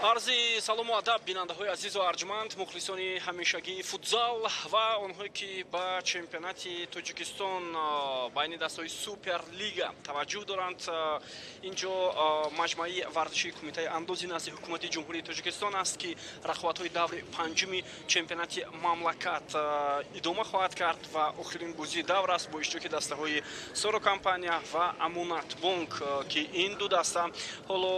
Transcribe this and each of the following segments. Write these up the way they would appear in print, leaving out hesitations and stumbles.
Арзи салому адаб, бинандаҳои азизу арҷманд, мухлисони ҳамешагии футзал ва онҳое, ки ба чемпионати Тоҷикистон байни дастаҳои Суперлига таваҷҷӯҳ доранд. Инҷо маҷмӯаи варзишии Кумитаи андози назди Ҳукумати Ҷумҳурии Тоҷикистон аст, ки рақобатҳои даври панҷуми чемпионати мамлакат идома хоҳад кард ва охирин бозии давр аст бо иштироки дастаҳои Соро Компания ва Амонатбонк, ки ин ду даста ҳоло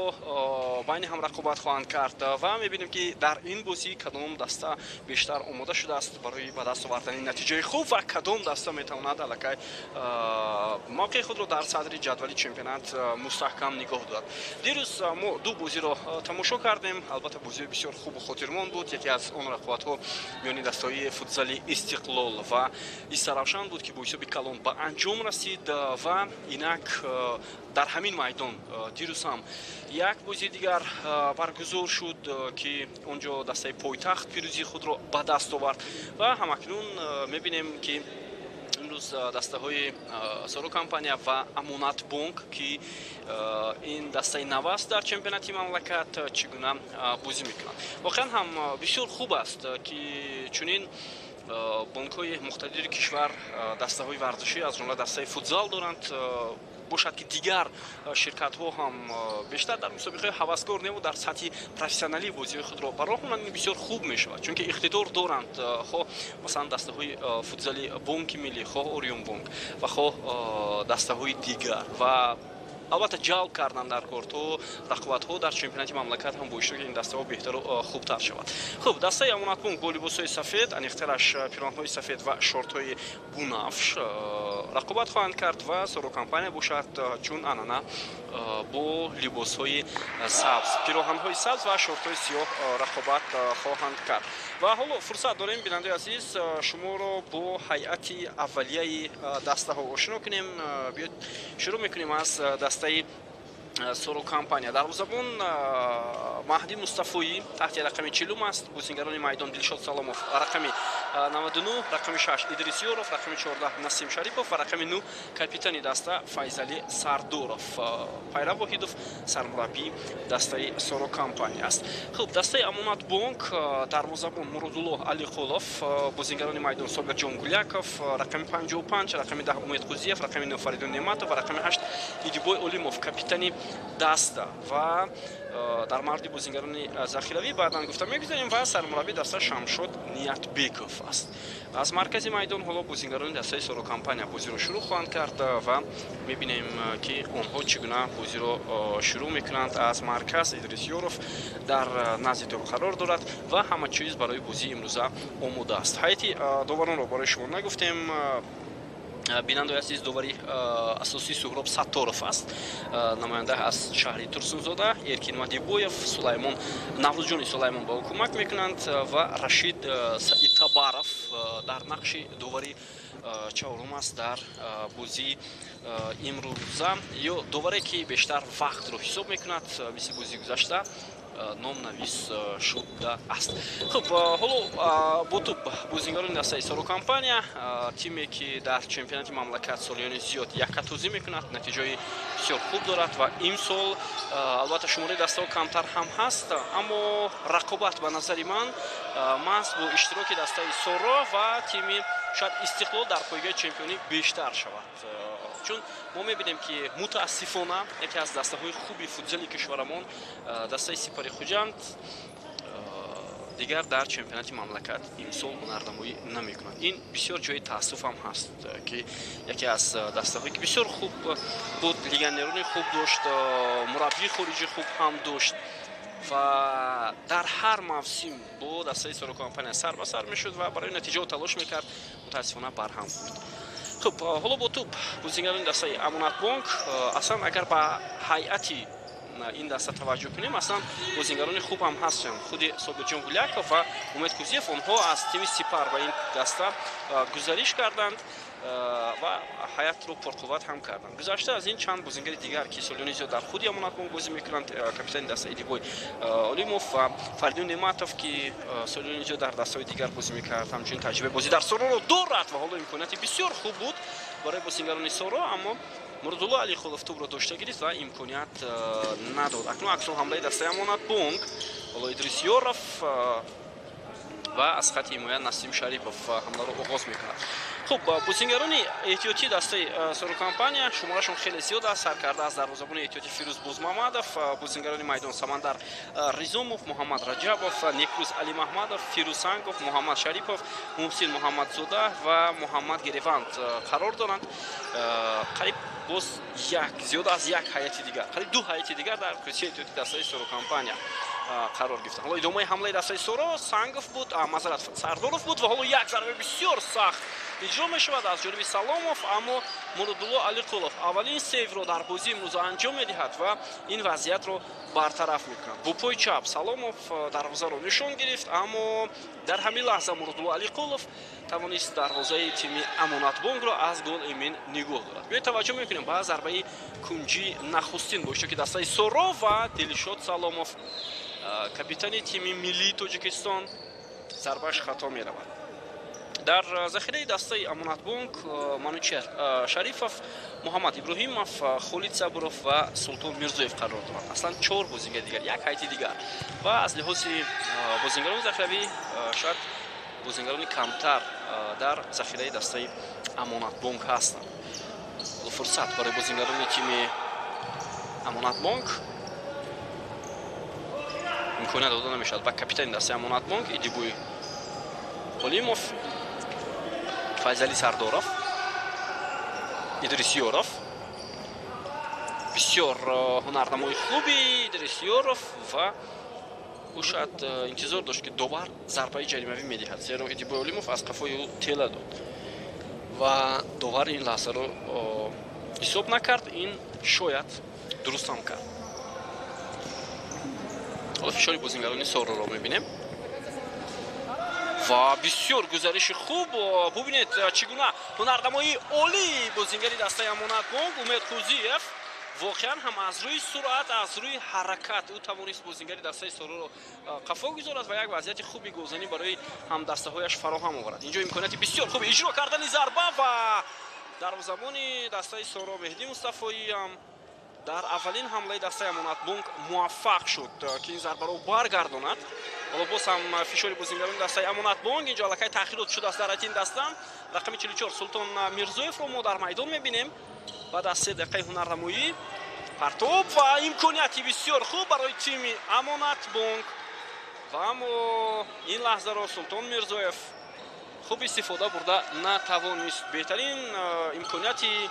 байни ҳам рақобат хоҳанд кард. Ва мебинем, ки дар ин бозӣ кадом даста бештар омода шудааст барои ба даст овардани натиҷаи хуб ва кадом даста метавонад аллакай мавқеи худро дар садри ҷадвали чемпионат мустаҳкам нигоҳ дорад. Дирӯз мо ду бозиро тамошо кардем. Албатта, бозии бисёр хубу хотирмон буд. Яке аз он рақобатҳо миёни дастаҳои футзали Истиқлол ва Истаравшан буд, ки бо ҳисоби калон ба анҷом расид. Ва инак дар ҳамин майдон дирӯз ҳам як бозии дигар баргузор шуд, ки он ҷо дастаи пойтахт пирӯзии худро ба даст овард. Ва ҳамакнун мебинем, ки имрӯз дастаҳои Соро Компания ва Амонатбонк, ки ин дастаи нав аст дар чемпионати мамлакат, чӣ гуна бозӣ мекунанд. Воқеан ҳам бисёр хуб аст, ки чунин бонкҳои муқтадири кишвар дастаҳои варзишӣ, аз ҷумла дастаи футзал доранд. Бошад, ки дигар ширкатҳо ҳам бештар дар мусобиқаҳои ҳаваскор неву дар сатҳи профессионалӣ бозиҳои худро ба роҳ монанд. Ин бисёр хуб мешавад, чунки иқтидор доранд, хоҳ масалан дастаҳои футзали Бонки Миллӣ, хоҳ Ориёнбонк ва хоҳ дастаҳои дигар. Ва албатта, ҷалб кардан дар кор, то рақобатҳо дар чемпионати мамлакат ҳам бо иштироки ин дастаҳо беҳтару хубтар шавад. Хуб, дастаи Амонатбонк бо либосҳои сафед, аниқтараш пиронҳои сафед ва шортҳои бунафш рақобат хоҳанд кард ва Соро Компания бошад, чун анъана, бо либосҳои сабз, пироҳанҳои сабз ва шортҳои сиёҳ рақобат хоҳанд кард. Ва ҳоло фурсат дорем, бинандаи азиз, шуморо бо ҳайати аввалияи дастаҳо ошино кунем. Биёед, шурӯъ мекунем аз дастаи Соро Компания. Дарвозабон Маҳдӣ Мустафоӣ таҳти рақами 40 аст. Бозингарони майдон: Дилшод Саломов рақами 99, рақами 6 Идрис Ёров, рақами 14 Насим Шарипов ва рақами 9 капитани даста Файзалӣ Сардоров. Пайрав Воҳидов сармураббии дастаи Соро Компания аст. Хуб, дастаи Амонатбонк: дарвозабон Муродулло Алиқулов, бозингарони майдон Собирҷон Гуляков рақами 55, рақами 10 Умед Қузиев, рақами 9 Фаридун Неъматов ва рақами 8 Идибой Олимов, капитани даста. Ва дар мавриди бозингарони захиравӣ баъдан гуфта мегузарем. Ва сармурабби даста Шамшод Ниятбеков аст. Аз маркази майдон ҳоло бозингарони дастаи Соро Компания бозиро шурӯъ хоҳанд кард ва мебинем, ки онҳо чӣ гуна бозиро шурӯъ мекунанд. Аз марказ Идрис Ёров дар назди тӯб қарор дорад ва ҳама чиз барои бозии имрӯза омода аст. Ҳайати доваронро барои шумо нагуфтем, бинандаои азиз. Довари асосии Суҳроб Сатторов аст, намоянда аз шаҳри Турсунзода. Эркин Мадибоев, Сулаймон Наврӯзҷони Сулаймон ба ӯ кӯмак мекунанд ва Рашид Саидтабаров дар нақши довари чаҳорум аст дар бозии имрӯза, ё доваре, ки бештар вақтро ҳисоб мекунад, мисли бозии гузашта номнавис шудааст. Хуб, ҳоло бо тӯб бозингарони дастаи Соро Компания, тиме, ки дар чемпионати мамлакат солиёни зиёд яккатозӣ мекунад, натиҷаи бисёр хуб дорад. Ва имсол албатта шумораи дастаҳо камтар ҳам ҳаст, аммо рақобат, ба назари ман, маҳз бо иштироки дастаи Соро ва тими шояд Истиқлол дар пойгоҳи чемпионӣ бештар шавад, чун мо мебинем, ки мутаассифона яке аз дастаҳои хуби футзали кишварамон, дастаи Сипари Хуҷанд, дигар дар чемпионати мамлакат имсол ҳунарнамоӣ намекунад. Ин бисёр ҷои таассуф ҳам ҳаст, ки яке аз дастаҳое, ки бисёр хуб буд, легионерони хуб дошт, мураббии хориҷӣ хуб ҳам дошт ва дар ҳар мавсим бо дастаи Соро Компания сар ба сар мешуд ва барои натиҷао талош мекард, мутаассифона барҳам хӯрд. Хуб, ҳоло бо тӯб бозингарони дастаи Амонатбонк. Аслан, агар ба ҳайати ин даста таваҷҷӯҳ кунем, аслан бозингарони хуб ҳам ҳастанд. Худи Собирҷон Гуляков ва Умед Кузиев, онҳо аз тими Сипар ба ин даста гузариш карданд. ва ҳаятро пурқувват ҳам карданд. Гузашта аз ин, чанд бозингари дигар, ки солёни зиёд дар худи Амонатбонк бозӣ мекунанд, капитани дастаи Идибой Олимов ва Фаридун Неъматов, ки солёни зиёд дар дастаҳои дигар бозӣ мекард, ҳамчунин таҷрибаи бозӣ дар Сороро дорад ва ҳоло имконияти бисёр хуб буд барои бозингарони Соро, аммо Муродулло Алиқулов тӯбро дошта гирифт ва имконият надод. Акнун аксул ҳамлаи дастаи Амонатбонк, ҳоло Идрис Ёров ва аз хати ҳимоя Насим Шарипов ҳамларо оғоз мекунад. Хуб, бозингарони эҳтиётии дастаи Соро Компания шуморашон хеле зиёд аст. Саркарда аз дарвозабони эҳтиётӣ Фирӯз Бозмамадов, бозингарони майдон Самандар Ризомов, Муҳаммад Раҷабов, Некрӯз Алимаҳмадов, Фирӯз Сангов, Муҳаммад Шарипов, Муҳсин Муҳаммадзода ва Муҳаммад Гереванд қарор доранд. Қариб боз як зиёд аз як ҳайати дигар, қариб ду ҳайати дигар дар курсии эҳтиётии дастаи Соро Компания қарор гирифтанд. Ҳоло идомаи ҳамлаи дастаи Соро, Сангов буд, мазарат, Сардоров буд ва ҳоло як зарбаи бисёр сахт иҷро мешавад аз ҷониби Саломов, аммо Муродулло Алиқулов аввалин сейвро дар бозии имрӯза анҷом медиҳад ва ин вазъиятро бартараф мекунад. Бо пои чап Саломов дарвозаро нишон гирифт, аммо дар ҳамин лаҳза Муродулло Алиқулов тавонист дарвозаи тими Амонатбонкро аз гол эмин нигоҳ дорад. Биёед таваҷҷӯҳ мекунем ба зарбаи кунҷии нахустин бо иштироки дастаи Соро ва Дилшод Саломов, капитани тими миллии Тоҷикистон, зарбааш хато меравад. Дар захираи дастаи Амонатбонк Манучер Шарифов, Муҳаммад Иброҳимов, Холид Сабуров ва Султон Мирзоев қарор доранд. Аслан чор бозингар дигар, як ҳайати дигар ва аз лиҳози бозингарони захиравӣ шояд бозингарони камтар дар захираи дастаи Амонатбонк ҳастанд. Фурсат барои бозингарони тими Амонатбонк имконият дода намешавад ба капитани дастаи Амонатбонк Идибой Олимов, Файзали Сардоров, Идрис Ёров. Бисёр ҳунарнамои хуби Идрис Ёров ва ӯ шояд интизор дошт, ки довар зарбаи ҷаримавӣ медиҳад, зеро Идибой Олимов аз қафои ӯ тела дод ва довар ин лаҳзаро ҳисоб накард. Ин шояд дуруст ҳам кард. Ҳоло фишори бозингарони Сороро мебинем ва бисёр гузариши хуб. Бубинед, чӣ гуна ҳунарнамоии олии бозингари дастаи Амонатбонк Умед Қӯзиев. Воқеан ҳам аз рӯи суръат, аз рӯи ҳаракат ӯ тавонист бозингари дастаи Сороро қафо гузорад ва як вазъияти хуби голзанӣ барои ҳамдастаҳояш фароҳам оварад. Инҷо имконияти бисёр хуби иҷро кардани зарба ва дарвозабони дастаи Соро Меҳдӣ Мустафоӣ ҳам дар аввалин ҳамлаи дастаи Амонатбонк муваффақ шуд, ки ин зарбаро баргардонад. Ҳоло боз ҳам фишори бозингарони дастаи Амонатбонк. Инҷо аллакай таъхирот шудааст дар ин даста. Рақами 44 Султон Мирзоевро мо дар майдон мебинем. Баъд аз 3 дақиқаи ҳунарнамоӣ партоб ва имконияти бисёр хуб барои тими Амонатбонк ва аммо ин лаҳзаро Султон Мирзоев хуб истифода бурда натавонист. Беҳтарин имконияти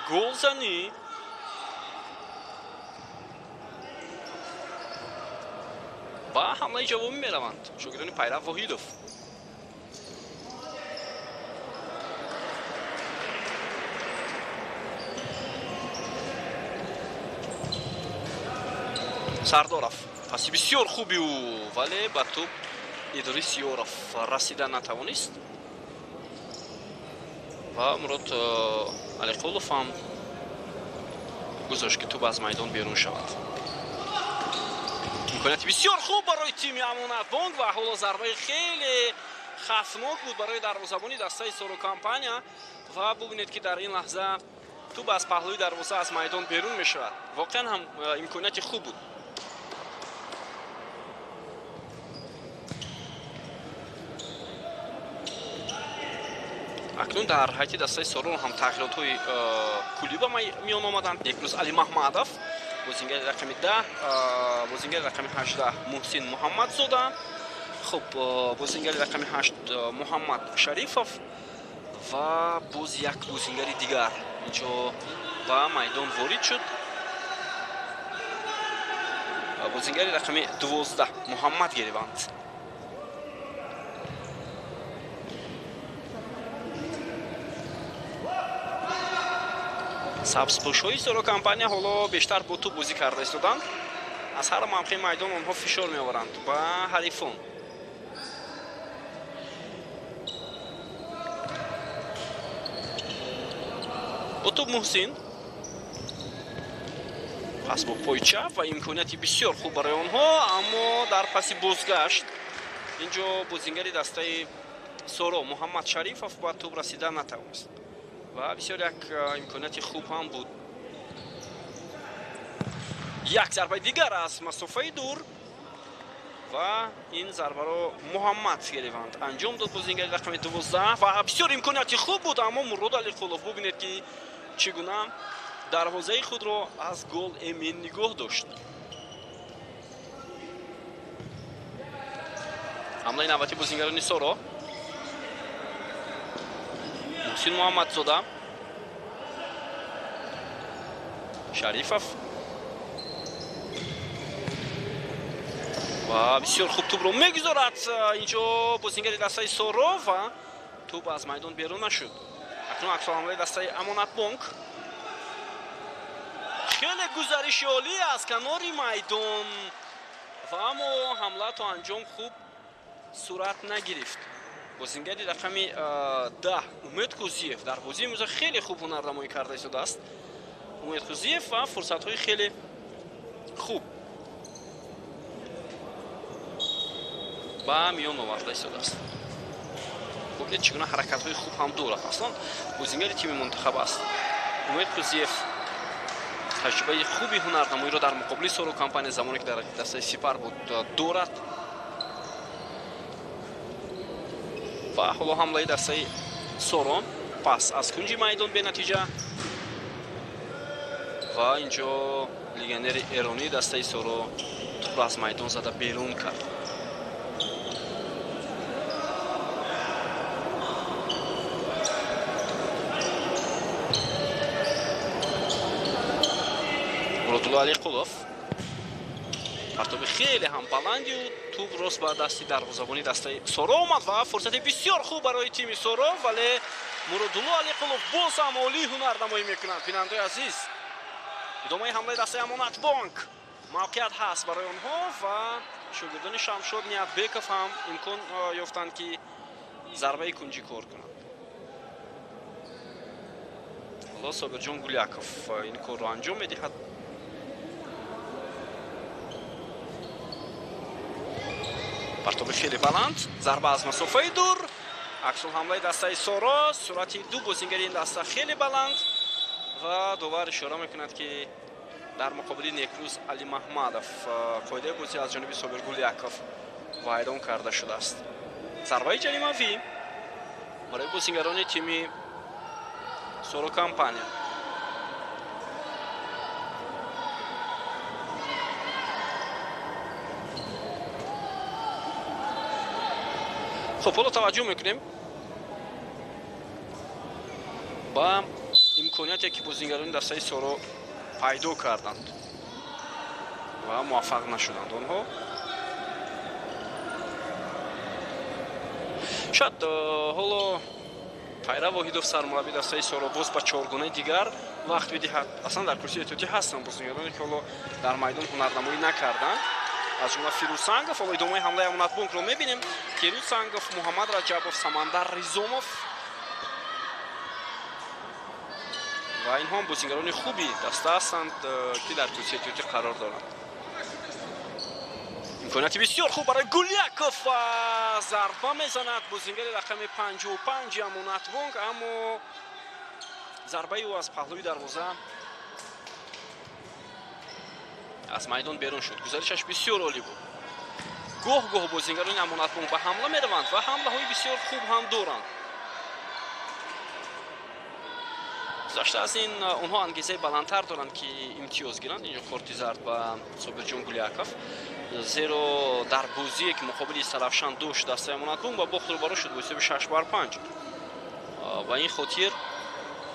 голзанӣ ба ҳамлаи ҷавобӣ мераванд шогирдони Пайрав Воҳидов. Сардоров, паси бисёр хуби ӯ, вале ба тӯб Идрис Ёров расида натавонист ва Мурод Алиқулов ҳам гузошт, ки тӯб аз майдон берун шавад. Имконияти бисёр хуб барои тими Амонатбонк ва ҳоло зарбаи хеле хавфнок буд барои дарвозабони дастаи Соро Компания ва бубинед, ки дар ин лаҳза тӯб аз паҳлӯи дарвоза аз майдон берун мешавад. Воқеан ҳам имконияти хуб буд. Акнун дар ҳайати дастаи Соро ҳам тағйиротҳои куллӣ ба миён омаданд. Некрӯз Алимаҳмадов, бозингари рақами 10, бозингари рақами 18 Муҳсин Муҳаммадзода, хуб, бозингари рақами 8 Муҳаммад Шарифов ва боз як бозингари дигар инҷо ба майдон ворид шуд. Бозингари рақами 12 Муҳаммад Гереванд. Сабзпӯшҳои Соро Компания ҳоло бештар бо тӯб бозӣ карда истоданд. Аз ҳар мавқеи майдон онҳо фишор меоваранд ба ҳарифон. Бо тӯб Муҳсин, пас бо пои чап ва имконияти бисёр хуб барои онҳо, аммо дар паси бозгашт инҷо бозингари дастаи Соро Муҳаммад Шарифов ба тӯб расида натавонист ва бисёр як имконияти хуб ҳам буд. Як зарбаи дигар аз масофаи дур ва ин зарбаро Муҳаммад Фереванд анҷом дод, бозингари рақами 12, ва бисёр имконияти хуб буд, аммо Мурод Алиқулов бубинед ки чӣ гуна дарвозаи худро аз гол эмин нигоҳ дошт. Ҳамлаи навбатии бозингарони Соро, Муҳсин Муҳаммадзода, Шарифов ва бисёр хуб тӯбро мегузорад инҷо бозингари дастаи Соро ва тӯб аз майдон берун нашуд. Акнун аксулҳамлаи дастаи Амонатбонк, хеле гузариши олӣ аз канори майдон ва аммо ҳамла то анҷом хуб сурат нагирифт. Бозингари рақами 10 Умед Қӯзиев дар бозии имрӯза хеле хуб ҳунарнамоӣ карда истодааст. Умед Қӯзиев ва фурсатҳои хеле хуб ба миён оварда истодааст. Бубинед чӣ гуна ҳаракатҳои хуб ҳам дорад. Аслан бозингари тими мунтахаб аст. Умед Қӯзиев таҷрибаи хуби ҳунарнамоиро дар муқобили Соро компания замоне ки дар дастаи Сипар буд дорад. Ва ҳоло ҳамлаи дастаи Соро, пас аз кунҷи майдон бенатиҷа ва инҷо легионери эронии дастаи Соро тӯбро аз майдон зада берун кард. Муродулло Алиқулов, партоби хеле ҳам баланди тӯб рост ба дасти дарвозабони дастаи Соро омад ва фурсати бисёр хуб барои тими Соро, вале Муродулло Алиқулов боз ҳам олӣ ҳунарнамоӣ мекунад. Бинандаи азиз, идомаи ҳамлаи дастаи Амонатбонк, мавқеият ҳаст барои онҳо ва шогирдони Шамшод Ниятбеков ҳам имкон ёфтанд ки зарбаи кунҷӣ кор кунанд. Ҳоло Собирҷон Гуляков ин корро анҷом медиҳад. Партоби хеле баланд, зарба аз масофаи дур, аксулҳамлаи дастаи Соро, суръати ду бозингари ин даста хеле баланд ва довар ишора мекунад ки дар муқобили Некрӯз Алимаҳмадов қоидаи бозӣ аз ҷониби Собир Гуляков вайрон карда шудааст. Зарбаи ҷаримавӣ барои бозингарони тими Соро компания. Хуб, ҳоло таваҷҷӯҳ мекунем ба имконияте ки бозингарони дастаи Соро пайдо карданд ва муваффақ нашуданд онҳо. Шояд ҳоло Хайра Воҳидов сармурабби дастаи Соро боз ба чоргунаи дигар вақт бидиҳад. Аслан дар курсии эҳтиётӣ ҳастанд бозингароне ки ҳоло дар майдон ҳунарнамоӣ накарданд, аз ҷумла Фирӯз Сангов. Ҳоло идомаи ҳамлаи Амонатбонкро мебинем. Фирӯз Сангов, Муҳаммад Раҷабов, Самандар Ризомов ва инҳо ҳам бозингарони хуби даста ҳастанд ки дар курсии эҳтиётӣ қарор доранд. Имконияти бисёр хуб барои Гуляков ва зарба мезанад бозингари рақами 55 Амонатбонк, аммо зарбаи ӯ аз паҳлӯи дарвоза аз майдон берун шуд. Гузаришаш бисёр олӣ буд. Гоҳ-гоҳ бозингарони Амонатбонк ба ҳамла мераванд ва ҳамлаҳои бисёр хуб ҳам доранд. Гузашта аз ин онҳо ангезаи баландтар доранд ки имтиёз гиранд. Инҷо корти зард ба Собирҷон Гуляков, зеро дар бозие ки муқобили Сарафшан дошт дастаи Амонатбонк ба бохт рӯбарӯ шуд бо ҳисоби 6-5. Ба ин хотир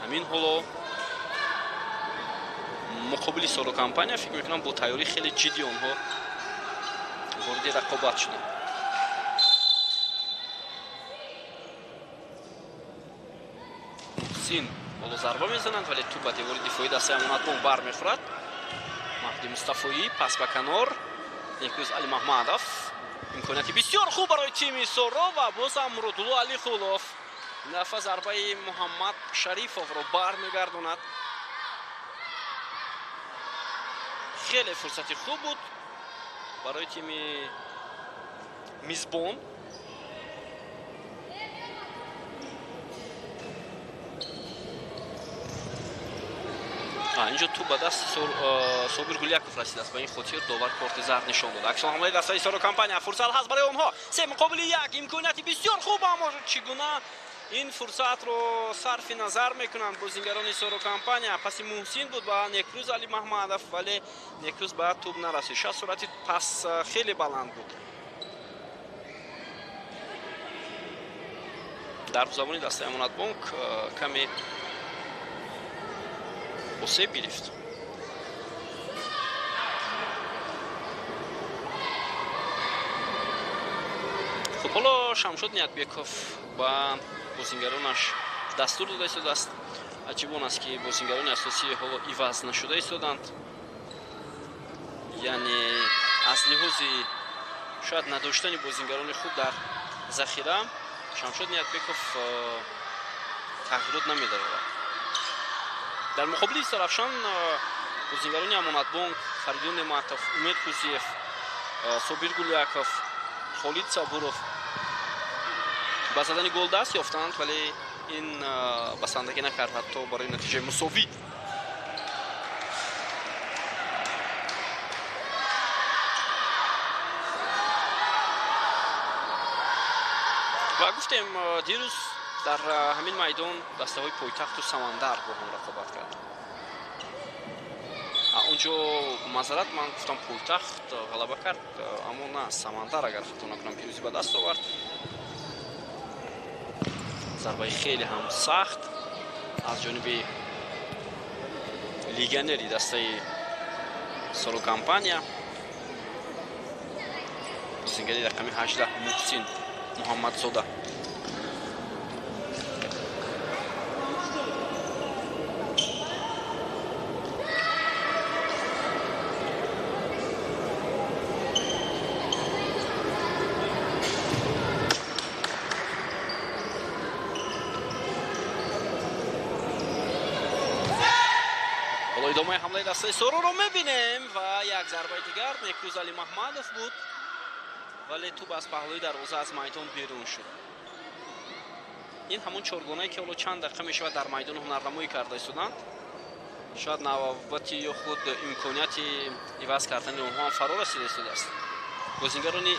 ҳамин ҳоло муқобили Соро компания фикр мекунам бо тайёрии хеле ҷиддӣ онҳо вориди рақобат шуданд. Муҳсин ҳоло зарба мезананд, вале тӯб ба девори дифоии дастаи Амонатбонк бармехӯрад. Маҳди Мустафоӣ пас ба канор, Некрӯз Алимаҳмадов. Имконияти бисёр хуб барои тими Соро ва боз ҳам Муродулло Алиқулов. Ин дафъа зарбаи Муҳаммад Шарифовро бармегардонад. Хеле фурсати хуб буд барои тими мизбон. Инҷо туп ба дасти Собир Гуляков расидааст. Ба ин хотир довар корти зард нишон дод. Аксулҳамлаи дастаи Соро компания. Фурсат ҳаст барои онҳо. 3-1. Имконияти бисёр хуб, аммо чӣ гуна ин фурсатро сарфи назар мекунанд бозингарони Соро компания. Паси Муҳсин буд ба Некрӯз Али Маҳмадов, вале Некрӯз ба туп нарасид. Шояд суръати пас хеле баланд буд. Дарвозабони дастаи Амонатбонк каме осеб гирифт. Хуб, ҳоло Шамшод Ниятбеков ба бозингаронаш дастур дода истодааст. Аҷиб он аст, ки бозингарони асосӣ ҳоло иваз нашуда истоданд. Яъне аз лиҳози шояд надоштани бозингарони хуб дар захира Шамшод Ниятбеков тағйирот намедарорад. Дар муқобили Истарафшан бозингарони Амонатбонк Фаридун Неъматов, Умед Кузиев, Собир Гуляков, Холид Сабуров ба задани гол даст ёфтанд, вале ин басандагӣ накард ҳатто барои натиҷаи мусовӣ. Ва гуфтем, дирӯз дар ҳамин майдон дастаҳои пойтахту Самандар бо ҳам рақобат карданд. Онҷо мазарат ман гуфтам пойтахт ғалаба кард, аммо на, Самандар, агар хато накунам, пирӯзӣ ба даст овард. Зарбаи хеле ҳам сахт аз ҷониби легионери дастаи Соро компания, бозингари рақами 18 Муҳсин Муҳаммадзода. Идомаи ҳамлаи дастаи Сороро мебинем ва як зарбаи дигар Некрӯз Али Маҳмадов буд, вале туп аз паҳлӯи дарвоза аз майдон берун шуд. Ин ҳамон чоргонае, ки ҳоло чанд дақиқа мешавад дар майдон ҳунарнамоӣ карда истоданд. Шояд навбати ё худ имконияти иваз кардани онҳо ҳам фаро расида истодааст. Бозингарони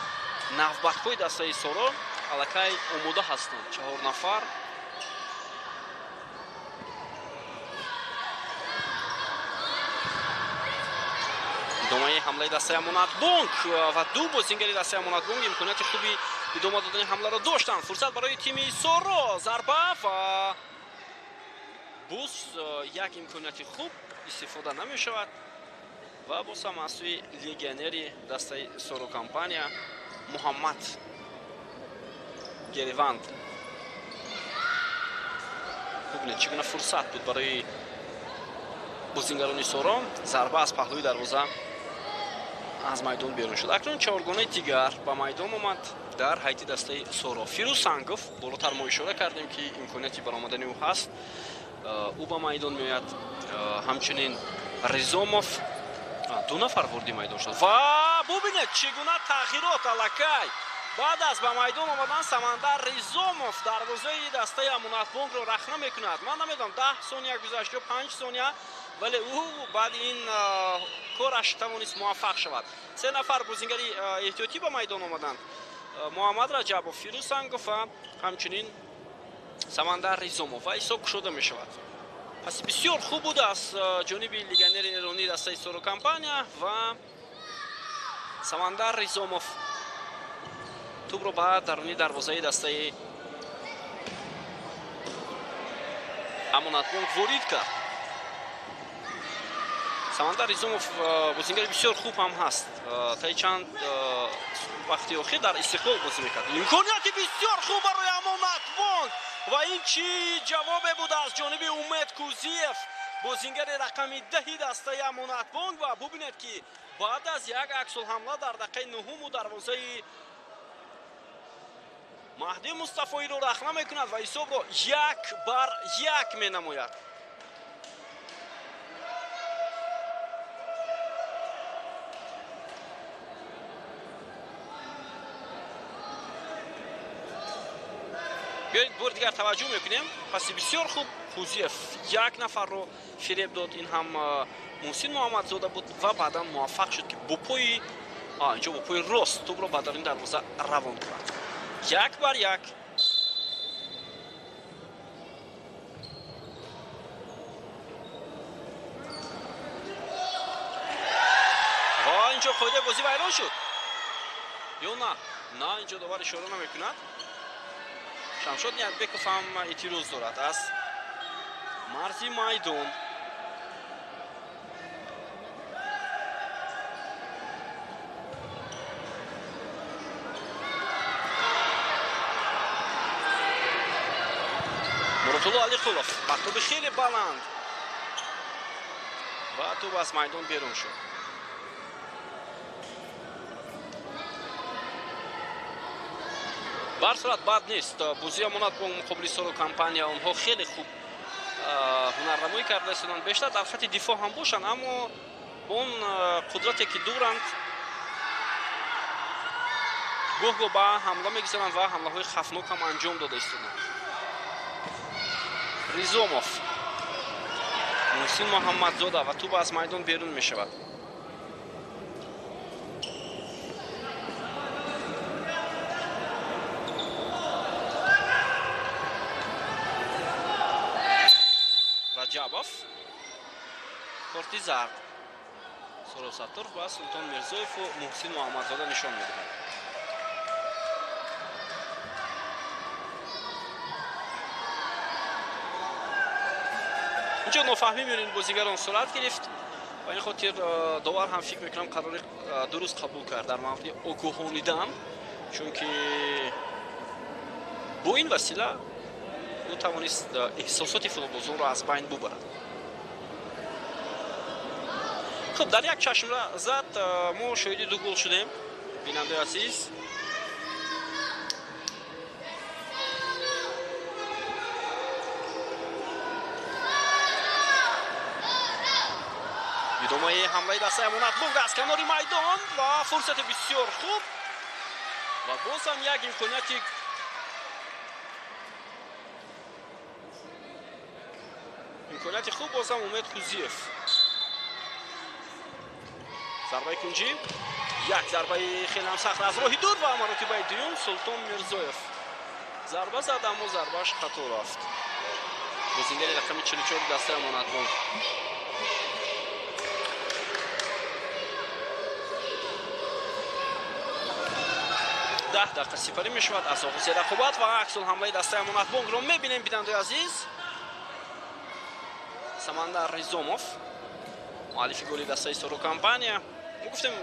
навбатҳои дастаи Соро аллакай омода ҳастанд. 4 нафар. Идомаи ҳамлаи дастаи Амонатбонк ва ду бозингари дастаи Амонатбонк имконияти хуби идома додани ҳамларо доштанд. Фурсат барои тими Соро. Зарба ва боз як имконияти хуб истифода намешавад ва боз ҳам аз сӯи легионери дастаи Соро компания Муҳаммад Гереванд. Бубинед, чӣ гуна фурсат буд барои бозингарони Соро. Зарба аз паҳлӯи дарвоза аз майдон берун шуд. Акнун чоргонаи дигар ба майдон омад дар ҳайати дастаи Соро. Фирӯз Сангов, болотар мо ишора кардем, ки имконияти баромадани ӯ ҳаст. Ӯ ба майдон меояд. Ҳамчунин Ризомов. 2 нафар ворди майдон шуд. Ва бубинед, чӣ гуна тағйирот аллакай. Баъд аз ба майдон омадан Самандар Ризомов дарвозаи дастаи Амонатбонкро рахна мекунад. Ман намедонам 10 сония гузашт ё 5 сония, вале ӯ баъди ин кораш тавонист муваффақ шавад. 3 нафар бозингари эҳтиётӣ ба майдон омаданд. Муҳаммад Раҷабов, Фирӯз Сангов ва ҳамчунин Самандар Ризомов ва ҳисоб кушода мешавад. Пас бисёр хуб буд аз ҷониби легионери эронии дастаи Соро компания ва Самандар Ризомов тӯбро ба даруни дарвозаи дастаи Амонатбонк ворид кард. Самандар Ризомов бозингари бисёр хуб ҳам ҳаст. Таи чанд вақти охир дар Истиқлол бозӣ мекард. Имконияти бисёр хуб барои Амонатбонк ва ин чӣ ҷавобе буд аз ҷониби Умед Кузиев, бозингари рақами 10 дастаи Амонатбонк. Ва бубинед, ки баъд аз як аксулҳамла дар дақиқаи нуҳуму дарвозаи Маҳди Мустафоиро рахна мекунад ва ҳисобро 1-1 менамояд. Биёед бори дигар таваҷҷӯҳ мекунем. Паси бисёр хуб Хузиев як нафарро фиреб дод. Ин ҳам Муҳсин Муҳаммадзода буд ва баъдан муваффақ шуд, ки бо пои инҷо бо пои рост тӯбро ба даруни дарвоза равон кунад. 1-1. Ва инҷо қоидаи бозӣ вайрон шуд ё на? На, инҷо довар ишора намекунад. Шамшод Ниятбеков ҳам эътироз дорад аз марзи майдон. Муродулло Алиқулов ба тӯби хеле баланд ва тӯб аз майдон берун шуд. Бар сурат бад нест. Бозии Амонатбонк муқобили Соро компания онҳо хеле хуб ҳунарнамоӣ карда истоданд. Бештар дар хати дифоъ ҳам бошанд, аммо бо он қудрате ки доранд гоҳ-гоҳ ба ҳамла мегузаранд ва ҳамлаҳои хафнок ҳам анҷом дода истоданд. Ризомов, Муҳсин Муҳаммадзода ва тӯб аз майдон берун мешавад. Раҷабов, корти зард Соров Сатторов ва Султон Мирзоеву Муҳсин Муҳаммадзода нишон медиҳад. Инҷо нофаҳмӣ миёни бозигарон сурат гирифт ва ин хотир довар ҳам фикр мекунам қарори дуруст қабул кард дар мавриди огоҳонидан, чунки бо ин васила ӯ тавонист эҳсосоти футболбозонро аз байн бубарад. Хуб, дар як чашм зад мо шоҳиди ду гол шудем, бинандаи азиз. Идомаи ҳамлаи дастаи Амонатбонк аз канори майдон ва фурсати бисёр хуб ва боз ҳам як имконияти хуб боз ҳам Умед Хузиев. Зарбаи кунҷӣ, як зарбаи хеле ҳам сахт аз роҳи дур ва маротибаи дуюм Султон Мирзоев зарба зад, аммо зарбааш хато рафт. Бозингари рақами 44 дастаи Амонатбонк. 10 дақиқа сипарӣ мешавад аз оғози рақобат ва аксул ҳамлаи дастаи Амонатбонкро мебинем, бинандаи азиз. Самандар Ризомов, муаллифи голи дастаи Соро компания. Мо гуфтем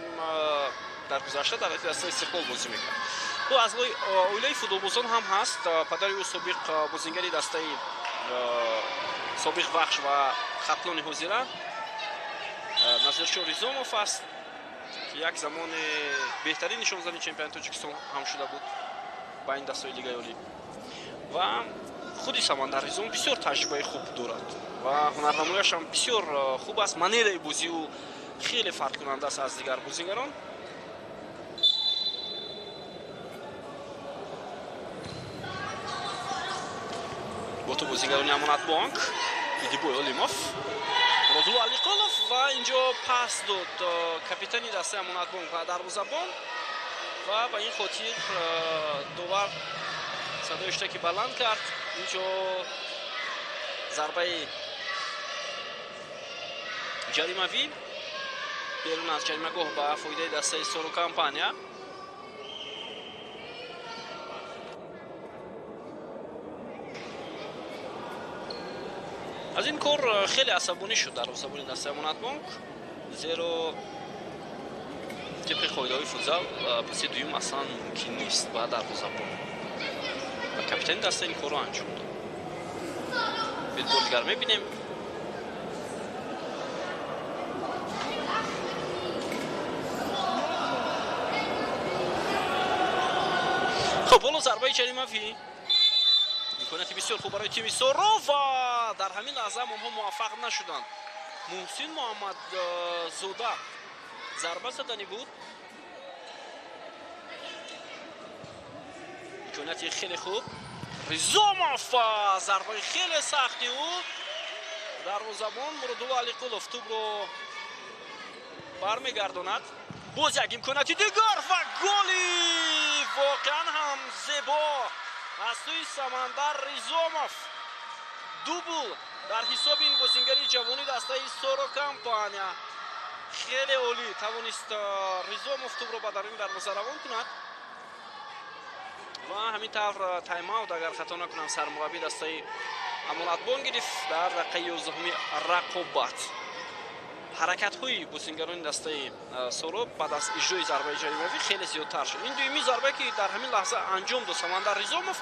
дар гузашта дар дастаи Истиқлол бозӣ мекард. Ӯ аз оилаи футболбозон ҳам ҳаст. Падари ӯ собиқ бозингари дастаи собиқ Вахш ва Хатлони ҳозира Назиршо Ризомов аст, ки як замони беҳтарин нишонзани чемпионати Тоҷикистон ҳам шуда буд ба ин дастаи Лигаи Олӣ. Ва худи Самандар Ризомов бисёр таҷрибаи хуб дорад ва ҳунарнамояш ҳам бисёр хуб аст. Манераи бозии ӯ хеле фарқкунанда аст аз дигар бозигарон. Бо ту бозигарони Амонатбонк Идибой Олимов, Муродулло Алиқулов ва инҷо пас дод капитани дастаи Амонатбонк ва дарвозабон ва ба ин хотир довар садои иштаки баланд кард. Инҷо зарбаи ҷаримавӣ берун аз ҷаримагоҳ ба фоидаи дастаи Соро компания. Аз ин кор хеле асабонӣ шуд дарвозабони дастаи Амонатбонк, зеро тибқи қоидаҳои футзал паси дуюм аслан мумкин нест ба дарвозабон ва капитани даста ин корро анҷом дод. Бор дигар мебинем. Хуб, ҳоло зарбаи ҷаримавӣ, имконияти бисёр хуб барои тими Соро ва дар ҳамин лаҳза онҳо муваффақ нашуданд. Муҳсин Муҳаммадзода зарба задани буд. Имконияти хеле хуб. Ризомов, зарбаи хеле сахти ӯ. Дарвозабон Муродулло Алиқулов тӯбро бармегардонад. Боз як имконияти дигар ва голи воқеан ҳам зебо аз сӯи Самандар Ризомов. Дубл дар ҳисоби ин бозингари ҷавони дастаи Соро Компания. Хеле олӣ тавонист Ризомов тӯбро ба даруни дарвоза равон кунад ва ҳамин тавр тайм-аут, агар хато накунам, сармураббии дастаи Амонатбонк гирифт дар дақиқаи 11-уми рақобат. Ҳаракатҳои бозингарони дастаи Соро баъд аз иҷрои зарбаи ҷаримавӣ хеле зиёдтар шуд. Ин дуюми зарбае ки дар ҳамин лаҳза анҷом дод Самандар Ризомов,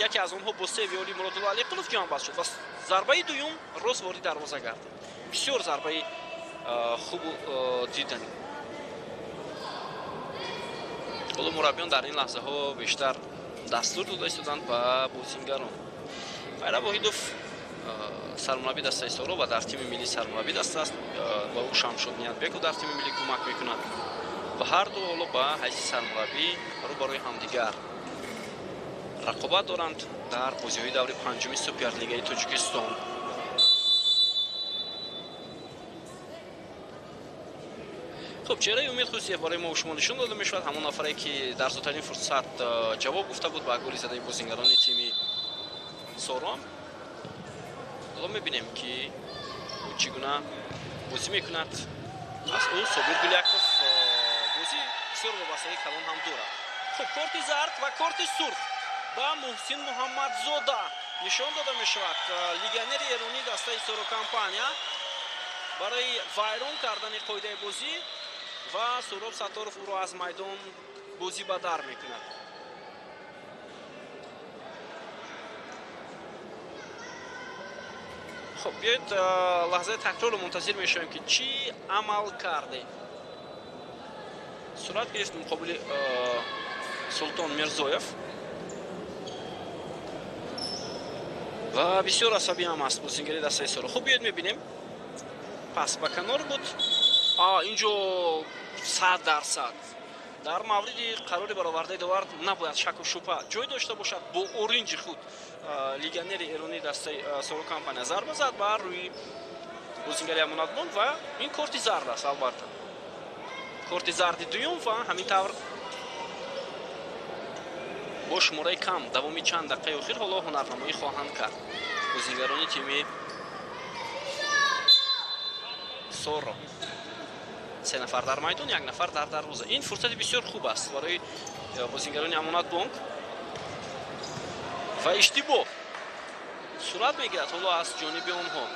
яке аз онҳо бо се виоли Муродулло Алиқулов ҷамъбаст шуд ва зарбаи дуюм рост ворид дарвоза гардид. Бисёр зарбаи хубу диданӣ. Ҳоло мураббиён дар ин лаҳзаҳо бештар дастур дода истоданд ба бозингарон. Хайра Воҳидов сармураббии дастаи Соро ва дар тими миллӣ сармураббии даста аст ва ӯ Шамшод Ниятбеков дар тими миллӣ кӯмак мекунад ва ҳар ду ҳоло ба ҳайси сармураббӣ рӯ барои ҳамдигар рақобат доранд дар бозиҳои даври панҷуми Суперлигаи Тоҷикистон. Хуб, чеҳраи Умед Хусиев барои мо шумо нишон дода мешавад. Ҳамон нафаре ки дар зудтарин фурсат ҷавоб гуфта буд ба голи задаи бозингарони тими Соро. Ҳоло мебинем ки ӯ чӣ гуна бозӣ мекунад. Аз ӯ Собир Гуляков бозӣ бисёр вобастагии калон ҳам дорад. Хуб, корти зард ва корти сурх ба Муҳсин Муҳаммадзода нишон дода мешавад. Легионери эронӣ дастаи Соро Компания барои вайрон кардани қоидаи бозӣ ва Суроб Сатторов ӯро аз майдон бозӣ ба дар мекунад. Хуб, биёед лаҳзаи такрорро мунтазир мешавем ки чӣ амал карде. Сурат гирифт муқобили Султон Мирзоев ва бисёр асабӣ ҳам аст бозингари дастаи Соро. Хуб, биёед мебинем. Пас ба канор буд. Инҷо 100% дар мавриди қарори баровардаи довар набояд шаку шубҳа ҷой дошта бошад. Бо оринҷи худ легионери эронии дастаи Соро Компания зарба зад ба рӯи бозингари Амонатбонк ва ин корти зард аст, албатта. Корти зарди дуюм ва ҳамин тавр бо шумораи кам давоми чанд дақиқаи охир ҳоло ҳунарнамоӣ хоҳанд кард бозингарони тими Соро. 3 нафар дар майдон, 1 нафар дар дарвоза. Ин фурсати бисёр хуб аст барои бозингарони Амонатбонк ва иштибоҳ сурат мегирад ҳоло аз ҷониби онҳо.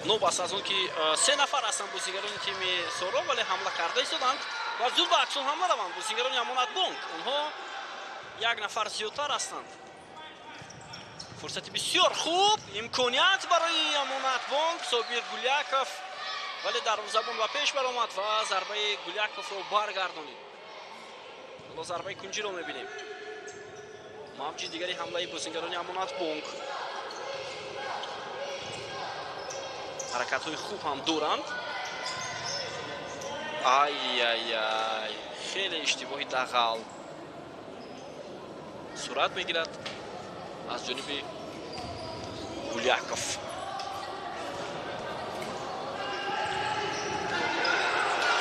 Нобаст аз он ки 3 нафар ҳастанд бозингарони тими Соро, вале ҳамла карда истоданд ва зуд ба аксун ҳамла раванд бозингарони Амонатбонк. Онҳо 1 нафар зиёдтар ҳастанд. Фурсати бисёр хуб, имконият барои Амонатбонк. Собир Гуляков, вале дарвозабон ба пеш баромад ва зарбаи Гуляковро баргардонид. Ҳоло зарбаи кунҷиро мебинем. Мавҷи дигари ҳамлаи бозингарони Амонатбонк. Ҳаракатҳои хуб ҳам доранд. Ай-ай-ай, хеле иштибоҳи дағал сурат мегирад аз ҷониби Гуляков.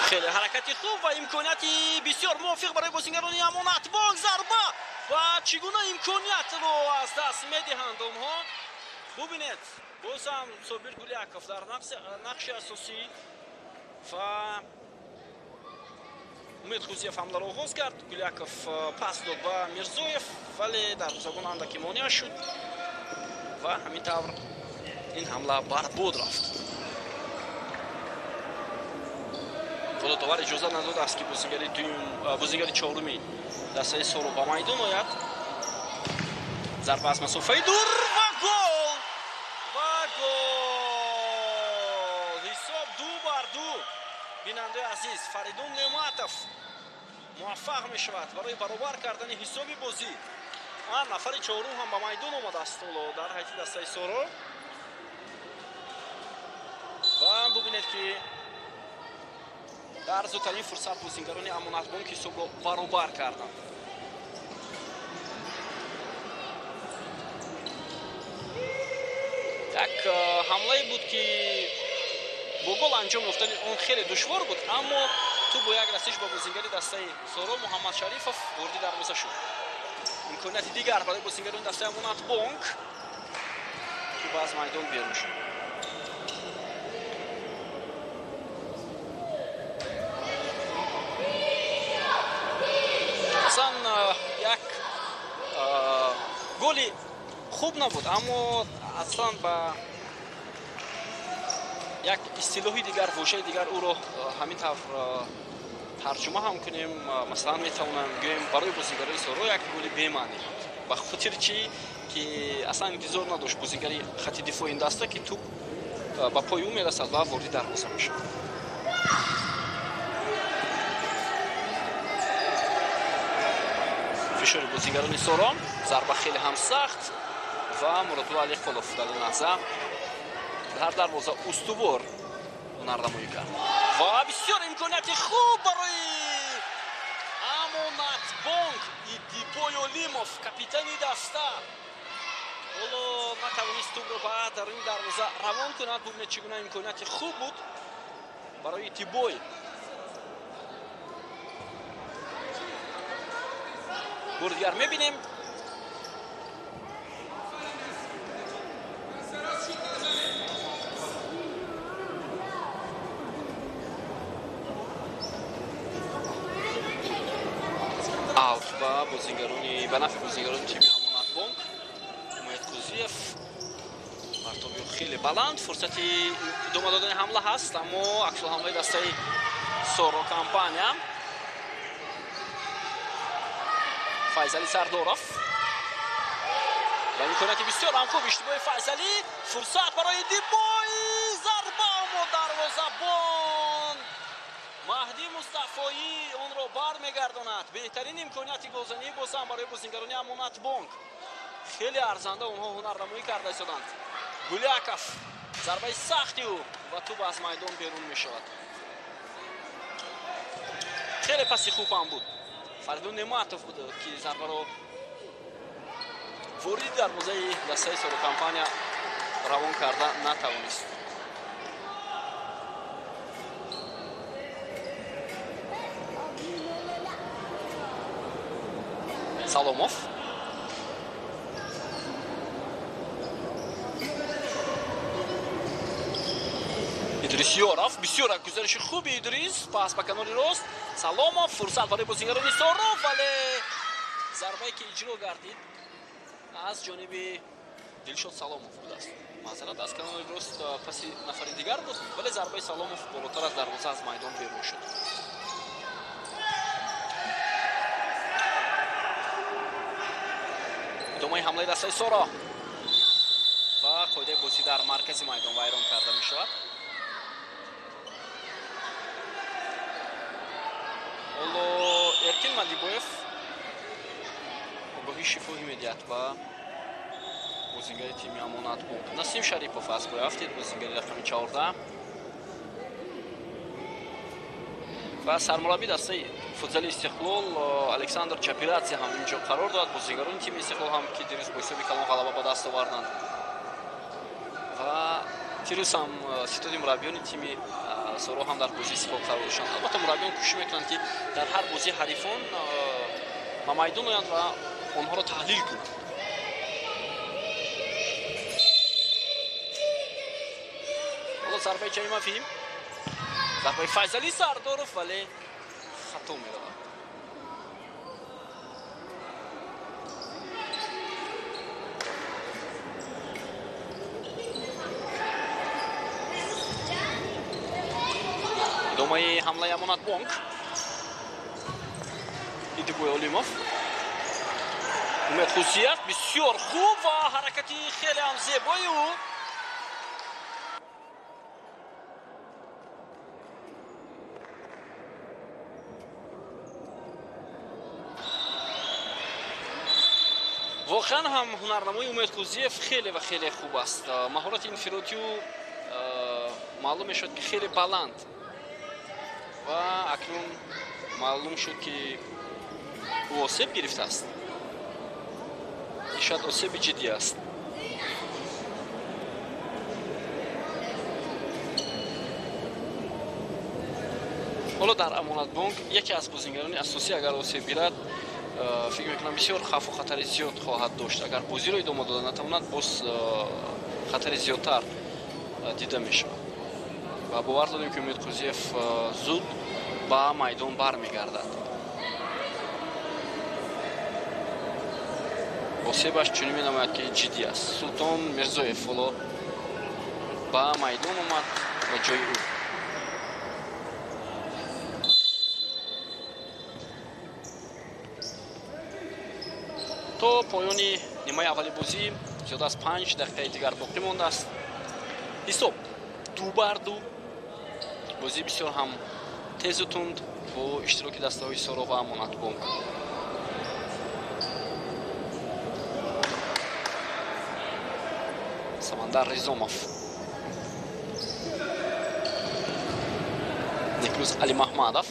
Хеле ҳаракати хуб ва имконияти бисёр мувофиқ барои бозингарони Амонатбонк. Зарба ва чӣ гуна имкониятро аз даст медиҳанд онҳо. Бубинед, боз ҳам Собир Гуляков дар нақши асосӣ ва Умед Хузиев ҳамларо оғоз кард. Гуляков пас дод ба Мирзоев, вале дарвозабон андаке монеа шуд ва ҳамин тавр ин ҳамла барбод рафт. Ҳоло довар иҷоза надодааст, ки бозигари дуюм, бозигари чоруми дастаи Соро ба майдон ояд. Зарба аз масофаи дур ва гол! Ва гол! Ҳисоб 2-2. Бинандаи азиз, Фаридун Неъматов муваффақ мешавад барои баробар кардани ҳисоби бозӣ. Нафари чорум ҳам ба майдон омадааст ҳоло дар ҳайати дастаи Соро. Ва бубинед, ки дар зудтарин фурсат бозингарони Амонатбонк ҳисобро баробар карданд. Як ҳамлае буд, ки бо гол анҷом ёфтани он хеле душвор буд, аммо тӯб бо як расиш ба бозингари дастаи Соро Муҳаммад Шарифов вориди дарвоза шуд. Имконияти дигар барои бозингарони дастаи Амонатбонк, тӯб аз майдон берун шуд. Аслан як голи хуб набуд, аммо аслан ба як истилоҳи дигар, вожаи дигар ӯро ҳамин тавр тарҷума ҳам кунем. Масалан, метавонам гӯем, барои бозигарои Соро як голи бемаънӣ буд. Ба хотири чӣ ки аслан интизор надошт бозигари хати дифои ин даста, ки тӯб ба пои ӯ мерасад ва вориди дарвоза мешавад. Фишори бозигарони Соро, зарба хеле ҳам сахт ва Муродулло Алиқулов дар ин лаҳза дар дарвоза устувор ҳунарнамоӣ кард. Ва бисёр имконияти хуб барои Амонатбонк. Идибой Олимов, капитани даста, ҳоло натавонист тӯбро ба даруни дарвоза равон кунад. Бубинед, чӣ гуна имконияти хуб буд барои Идибой. Бори дигар мебинем. Аут ба бозигарони, ба нафъи бозигарони тими Амонатбонк. Умед Кузиев партоби хеле баланд, фурсати идома додани ҳамла ҳаст, аммо аксулҳамлаи дастаи Соро компания. Файзали Сардоров ва имконияти бисёр ҳам хуб, иштибоҳи Файзалӣ, фурсат барои Дибой, зарба, аммо дарвозабон Маҳдӣ Мустафоӣ онро бармегардонад. Беҳтарин имконияти голзанӣ боз ҳам барои бозингарони Амонатбонк. Хеле арзанда онҳо ҳунарнамоӣ карда истоданд. Гуляков, зарбаи сахти ӯ ва тӯб аз майдон берун мешавад. Хеле паси хуб ҳам буд. Фаридун Неъматов буд, ки зарбаро вориди дарвозаи дастаи Соро компания равон карда натавонист. Саломов. Идрис Ёров, бисёр як гузариши хуби Идрис, пас ба канори рост. Саломов, фурсат барои бозингарони Соро, вале зарбае ки иҷро гардид аз ҷониби Дилшод Саломов будааст. Маъзарат, аз канори рост паси нафари дигар буд, вале зарбаи Саломов болотар аз дарвоза аз майдон берун шуд. Идомаи ҳамлаи дастаи Соро ва қоидаи бозӣ дар маркази майдон вайрон карда мешавад. Ҳоло Эркин Мадибоев огоҳии шифоҳӣ медиҳад ба бозингари тими Амонатбонк. Насим Шарипов аз пой афтид, бозингари рақами 14 ва сармурабби дастаи футзали Истиқлол Александр Чапиратси ҳам инҷо қарор дорад. Бозингарони тими Истиқлол ҳам, ки дирӯз бо ҳисоби калон ғалаба ба даст оварданд, ва дирӯз ҳам ситоди мураббиёни тими Соро ҳам дар бозии Истиқлол қарор доштанд. Албатта, мураббиён кӯшиш мекунанд, ки дар ҳар бозии ҳарифон ба майдон оянд ва онҳоро таҳлил кунанд. Ҳоло зарбаи ҷаримавӣ, зарбаи Файзалӣ Сардоров, вале хато меравад. Идомаи ҳамлаи Амонатбонк. Идибой Олимов. Умед Хусиев бисёр хуб ва ҳаракати хеле ҳам зебои ӯ. Воқеан ҳам ҳунарнамои Умед Қӯзиев хеле ва хеле хуб аст. Маҳорати инфиродии ӯ маълум мешуд, ки хеле баланд, ва акнун маълум шуд, ки ӯ осеб гирифтааст. Шояд осеби ҷиддӣ аст. Ҳоло дар Амонатбонк яке аз бозингарони асосӣ агар осеб гирад, фикр мекунам, бисёр хавфу хатари зиёд хоҳад дошт. Агар бозиро идома дода натавонад, боз хатари зиёдтар дида мешавад. Ва бовар дорем, ки Умед Қӯзиев зуд ба майдон бармегардад. Осебаш чунин менамояд, ки ҷиддӣ аст. Султон Мирзоев ҳоло ба майдон омад ба ҷои ӯ. То поёни нимаи аввали бозӣ зиёда аз 5 дақиқаи дигар боқӣ мондааст. Ҳисоб 2-2. Бозӣ бисёр ҳам тезу тунд бо иштироки дастаҳои Соро ва Амонатбонк. Самандар Ризомов, Некрӯз Алимаҳмадов.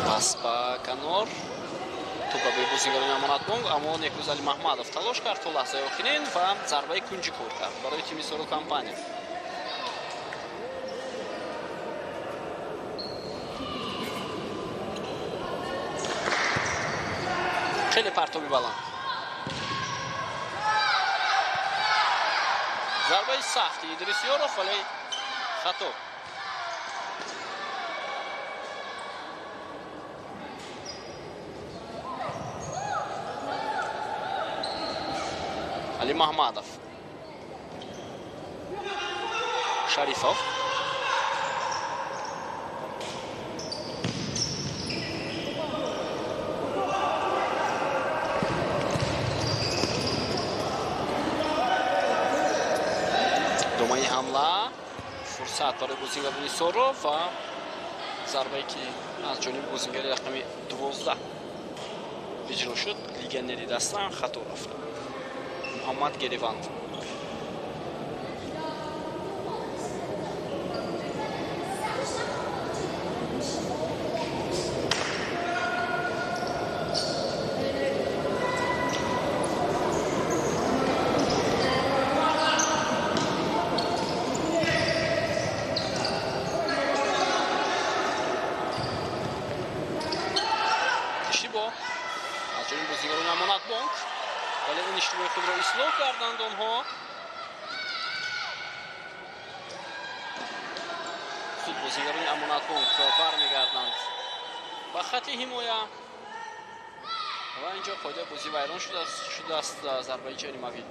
Пас ба канор, тӯпа ба бозингарони Амонатбонк, аммо Некрӯз Алимаҳмадов талош кард то лаҳзаи охирин ва зарбаи кунҷи кор кард барои тими Соро Компания. Хеле партоби баланд, зарбаи сахти Идрис Ёров, вале хато. Али Маҳмадов, Шарифов. Идомаи ҳамла, фурсат барои бозингарони Соро ва зарбае, ки аз ҷониби бозингари рақами 12 иҷро шуд, легионери даста, хато рафт. Муҳаммад Гереванд. Иштибоҳ аз ҷониби бозингарони Амонатбонк, вале ин иштибоҳи худро ислоҳ карданд онҳо. Худ бозингарони Амонатбонк бармегарданд ба хати ҳимоя ва инҷо қоидаи бозӣ вайрон шудааст, зарбаи ҷаримавӣ.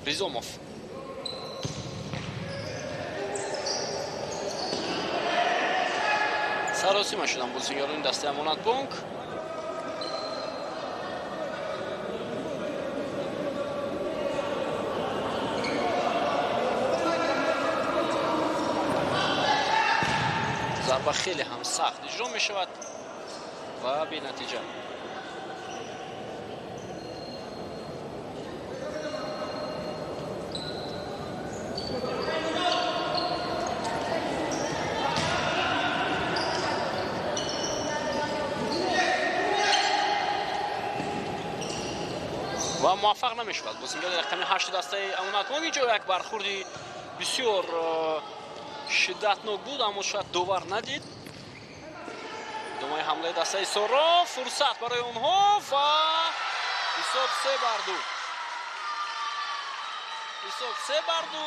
Ризомов. Саросима шуданд бозингарони дастаи Амонатбонк. Зарба хеле ҳам сахт иҷро мешавад ва бенатиҷа. Ва муваффақ намешавад бозингари рақами 8 дастаи Амонатбонк. Инҷо як бархурди бисёр шиддатнок буд, аммо шояд довар надид. Идомаи ҳамлаи дастаи Соро, фурсат барои онҳо ва ҳисоб 3-2. Ҳисоб 3-2,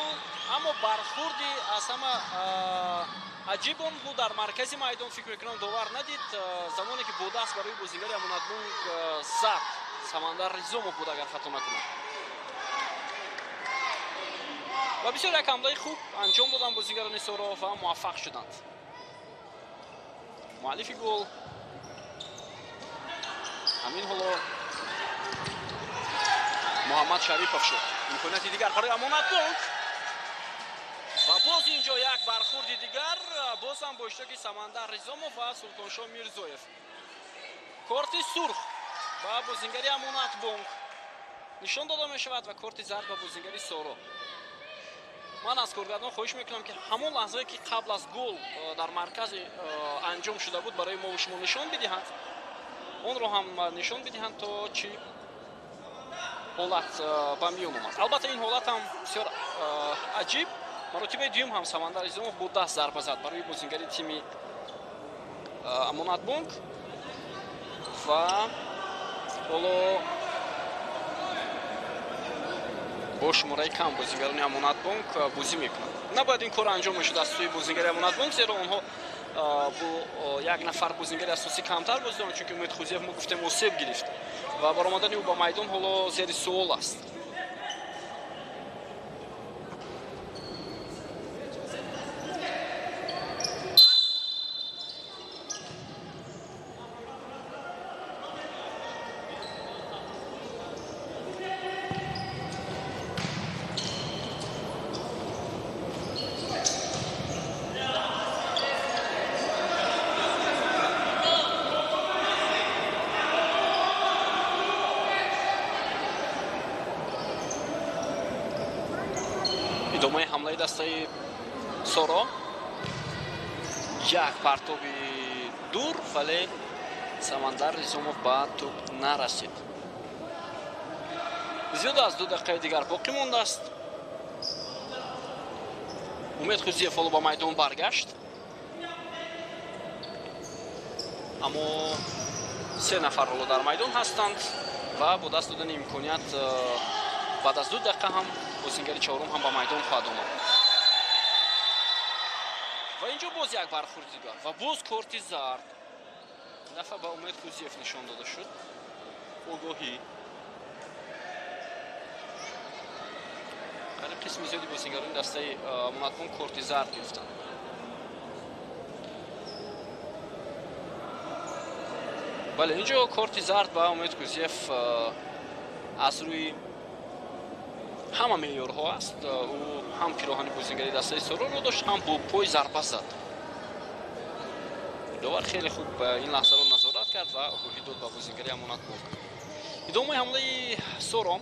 аммо бархурди аз ҳама аҷиб он буд дар маркази майдон. Фикр мекунам довар надид, замоне ки бо даст барои бозингари Амонатбонк зад. Самандар Ризомов буд, агар хато накунам. Ва бисёр як ҳамлаи хуб анҷом доданд бозингарони Соро ва муваффақ шуданд. Муаллифи гол ҳамин ҳоло Муҳаммад Шарипов шуд. Имконияти дигар барои Амонатбонк ва боз инҷо як бархурди дигар, боз ҳам бо иштироки Самандар Ризомов ва Султоншоҳ Мирзоев. Корти сурх ба бозингари Амонатбонк нишон дода мешавад ва корти зард ба бозингари Соро. Ман аз коргардон хоҳиш мекунам, ки ҳамон лаҳзае ки қабл аз гол дар маркази анҷом шуда буд, барои мо шумо нишон бидиҳанд, онро ҳам нишон бидиҳанд, то чӣ ҳолат ба миён омад. Албатта ин ҳолат ҳам бисёр аҷиб. Маротибаи дуюм ҳам Самандар Изомов бо даст зарба зад барои бозингари тими Амонатбонк ва ҳоло бо шумораи кам бозингарони Амонатбонк бозӣ мекунанд. Набояд ин кор анҷом мешуд аз сӯи бозингари Амонатбонк, зеро онҳо бо як нафар бозингари асосӣ камтар бозӣ доранд, чунки Умед Хузиев, мо гуфтем, осеб гирифт ва баромадани ӯ ба майдон ҳоло зери суол аст. Идомаи ҳамлаи дастаи Соро, як партоби дур, вале Самандар Ризомов ба тӯб нарасид. Зиёда аз 2 дақиқаи дигар боқӣ мондааст. Умед Хузиев ҳоло ба майдон баргашт, аммо 3 нафар ҳоло дар майдон ҳастанд ва бо даст додани имконият баъд аз 2 дақиқа ҳам бозингари чорум ҳам ба майдон хоҳад омад. Ва инҷо боз як бархурди дигар ва боз корти зард. Дафъа ба Умед Хузиев нишон дода шуд. Огоҳӣ. Қариб қисми зиёди бозингарони дастаи Амонатбонк корти зард гирифтанд. Бале, инҷо корти зард ба Умед Хузиев аз рӯи ҳама меъёрҳо аст. Ӯ ҳам пироҳани бозингари дастаи Сороро дошт, ҳам бо пой зарба зад. Довар хеле хуб ин лаҳзаро назорат кард ва огоҳӣ дод ба бозингари Амонатбонк. Идомаи ҳамлаи Соро.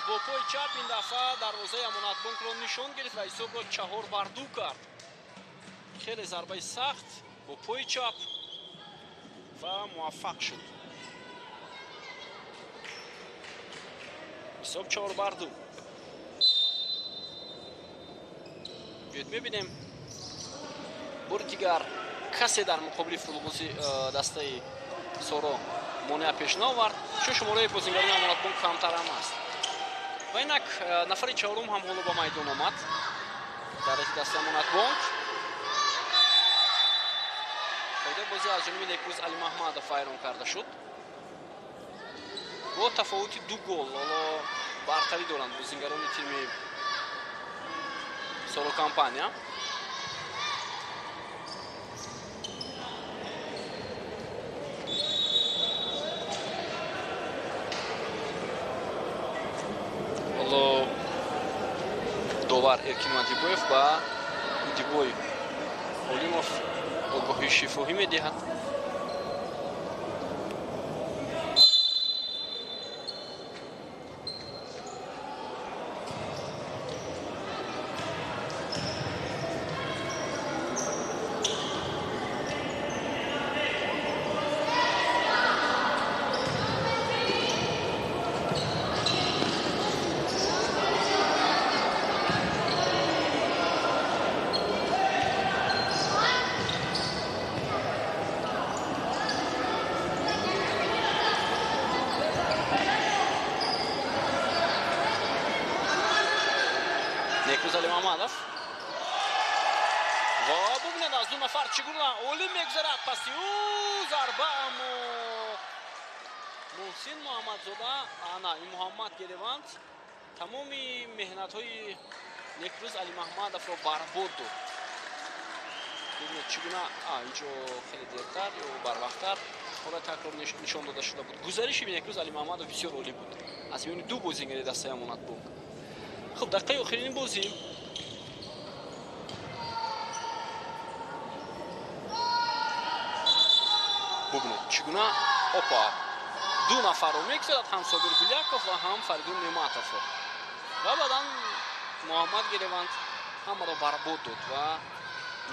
Бо пои чап ин дафъа дарвозаи Амонатбонкро нишон гирифт ва ҳисобро 4-2 кард. Хеле зарбаи сахт бо пои чап ва муваффақ шуд. Ҳисоб 4-2. Биёед мебинем бори дигар касе дар муқобили футболбози дастаи Соро монеа пеш наовард, чун шумораи бозингарони Амонатбонк камтар ҳам аст. Ва инак нафари чорум ҳам ҳоло ба майдон омад дар ҳайати дастаи Амонатбонк. Қоидаи бозӣ аз ҷониби Некрӯз Алимаҳмадов вайрон карда шуд. Бо тафовути 2 гол ҳоло бартарӣ доранд бозингарони тими Соро компания. Довар Эркин Мадибоев ба Удибой Олимов огоҳии шифоҳӣ медиҳад. Некрӯз Алимамадов ва бубинед, аз ду нафар чӣ гуна олим мегузарад, паси ӯ зарба, аммо Муҳсин Муҳаммадзода, ана ин Муҳаммад Гелеванд тамоми меҳнатҳои Некрӯз Алимаҳмадовро барбод дод. Бубинед, чӣ гуна инҷо хеле дертар ё барвақттар ҳолат такрор нишон дода шуда буд. Гузариши Некрӯз Алимаҳмадов бисёр олӣ буд, аз миёни ду бозингари дастаи Амонатбонк. Хуб, дақиқаи охирини бозӣ. Бубинед, чӣ гуна опа, ду нафарро мегузарад, ҳам Собир Гуляков ва ҳам Фаридун Неъматовро, ва баъдан Муҳаммад Гелеванд ҳамаро барбод дод ва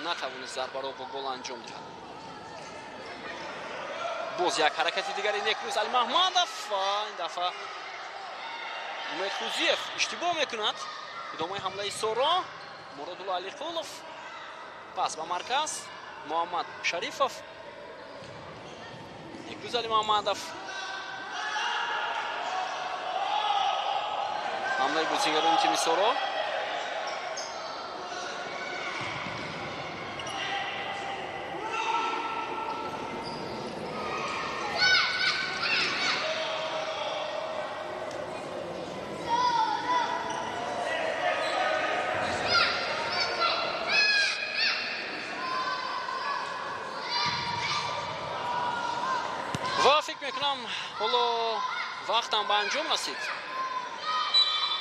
натавонист зарбаро бо гол анҷом диҳад. Боз як ҳаракати дигари Некрӯз Алимаҳмадов ва ин дафъа Умед Хузиев иштибоҳ мекунад. Идомаи ҳамлаи Соро, Муродулло Алиқулов, пас ба марказ Муҳаммад Шарифов, Некрӯз Алимаҳмадов. Ҳамлаи бозигарони тими Соро. Ва фикр мекунам, ҳоло вақтам ба анҷом расид.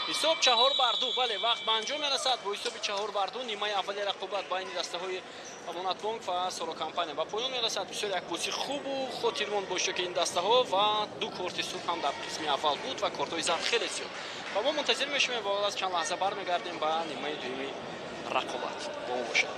Ҳисоб 4-2. Бале, вақт ба анҷом мерасад. Бо ҳисоби 4-2 нимаи аввали рақобат байни дастаҳои Амонатбонк ва Соро компания ба поён мерасад. Бисёр як бозии хубу хотирмон бо иштироки ин дастаҳо ва ду корти сурх ҳам дар қисми аввал буд ва кортҳои зард хеле зиёд. Ва мо мунтазир мешавем ва аз чанд лаҳза бармегардем ба нимаи дуюми рақобат. Бо мо бошед.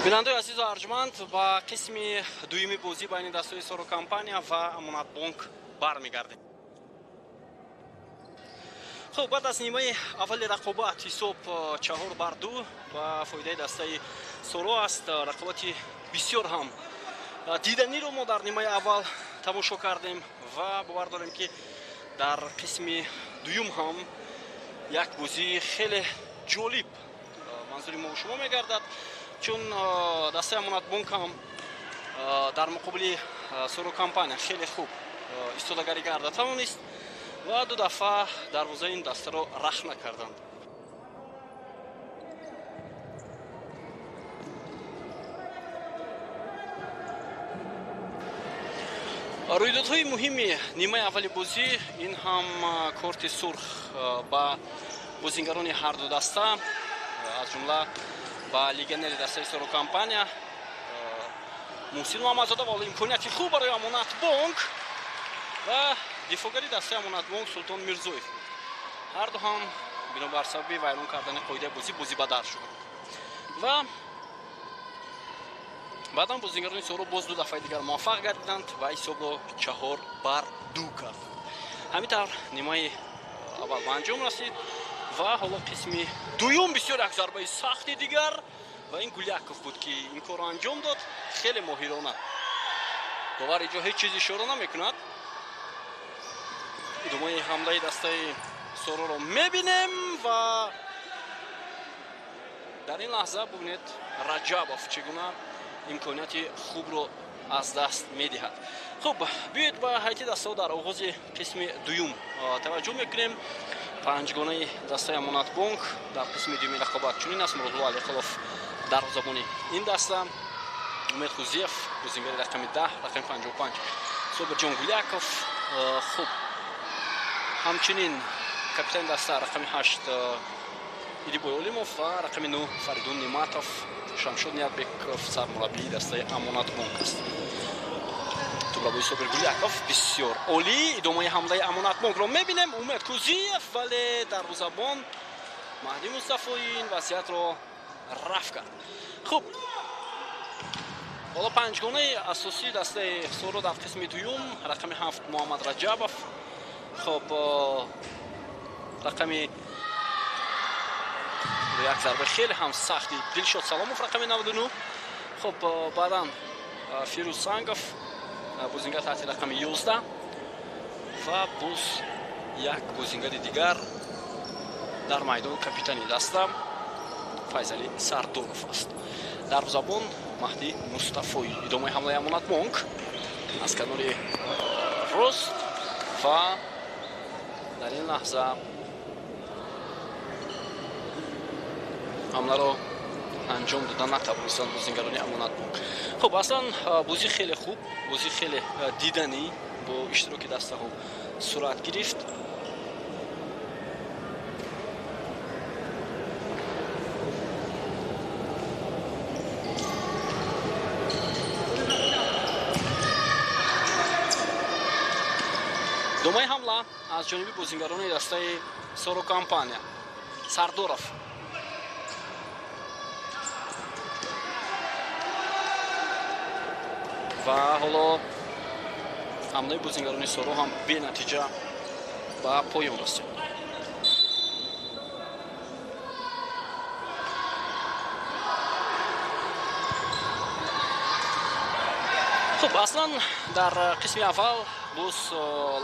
Бинандаои азизу арҷманд, ба қисми дуюми бозӣ байни дастаи Соро компания ва Амонатбонк бармегардем. Хуб, баъд аз нимаи аввали рақобат ҳисоб 4-2 ба фоидаи дастаи Соро аст. Рақобати бисёр ҳам диданиро мо дар нимаи аввал тамошо кардем ва бовар дорем, ки дар қисми дуюм ҳам як бозии хеле ҷолиб манзури мо шумо мегардад, чун дастаи Амонатбонк ҳам дар муқобили Соро компания хеле хуб истодагарӣ карда тавонист ва ду дафъа дарвозаи ин дастаро рахна карданд. Рӯйдодҳои муҳими нимаи аввали бозӣ ин ҳам корти сурх ба бозингарони ҳарду даста, аз ҷумла ба легионери дастаи Соро компания Муҳсин Муҳаммадзода ва имконияти хуб барои Амонатбонк ва дифоъгари дастаи Амонатбонк Султон Мирзоев буд. Ҳарду ҳам бинобар сабаби вайрон кардани қоидаи бозӣ бозибадар шуданд ва баъдан бозингарони Соро боз ду дафъаи дигар муваффақ гардиданд ва ҳисобро 4-2 карданд. Ҳамин тавр нимаи аввал ба анҷом расид ва ҳоло қисми дуюм. Бисёр як зарбаи сахти дигар ва ин Гуляков буд, ки ин корро анҷом дод хеле моҳирона. Довар инҷо ҳеҷ чиз ишора намекунад. Идомаи ҳамлаи дастаи Сороро мебинем ва дар ин лаҳза бубинед, Раҷабов чӣ гуна имконияти хубро аз даст медиҳад. Хуб, биёед ба ҳайати дастаҳо дар оғози қисми дуюм таваҷҷӯҳ мекунем. Панҷгонаи дастаи Амонатбонк дар қисми дуюми рақобат чунин аст: Муродулло Алиқулов дарвозабони ин даста, Умед Хузиев бозингари рақами 10, рақами 55 Собирҷон Гуляков, хуб, ҳамчунин капитани даста рақами 8 Идибой Олимов ва рақами 9 Фаридун Нематов. Шамшод Ниятбеков сармураббии дастаи Амонатбонк аст. Тӯбрабои Собир Гуляков бисёр олӣ. Идомаи ҳамлаи Амонатбонкро мебинем. Умед Кузиев, вале дарвозабон Маҳдӣ Мустафоӣ ин вазъиятро рафт кард. Хуб, ҳоло панҷгонаи асосии дастаи Соро дар қисми дуюм: рақами 7 Муҳаммад Раҷабов, хуб, рақами як зарбаи хеле ҳам сахти Дилшод Саломов, рақами 99, хуб, баъдан Фирӯз Сангов бозингар таҳти рақами 11 ва боз як бозингари дигар дар майдон капитани даста Файзалӣ Сардоров аст. Дарвозабон Маҳдӣ Мустафоӣ. Идомаи ҳамлаи Амонатбонк аз канори рост ва дар ин лаҳза ҳамларо анҷом дода натавонистанд бозингарони Амонатбонк. Хуб, аслан бозӣ хеле хуб, бозӣ хеле диданӣ бо иштироки дастаҳо сурат гирифт. Идомаи ҳамла аз ҷониби бозингарони дастаи Соро компания. Сардоров ва ҳоло ҳамлаи бозингарони Соро ҳам бенатиҷа ба поён расид. Хуб, аслан дар қисми аввал боз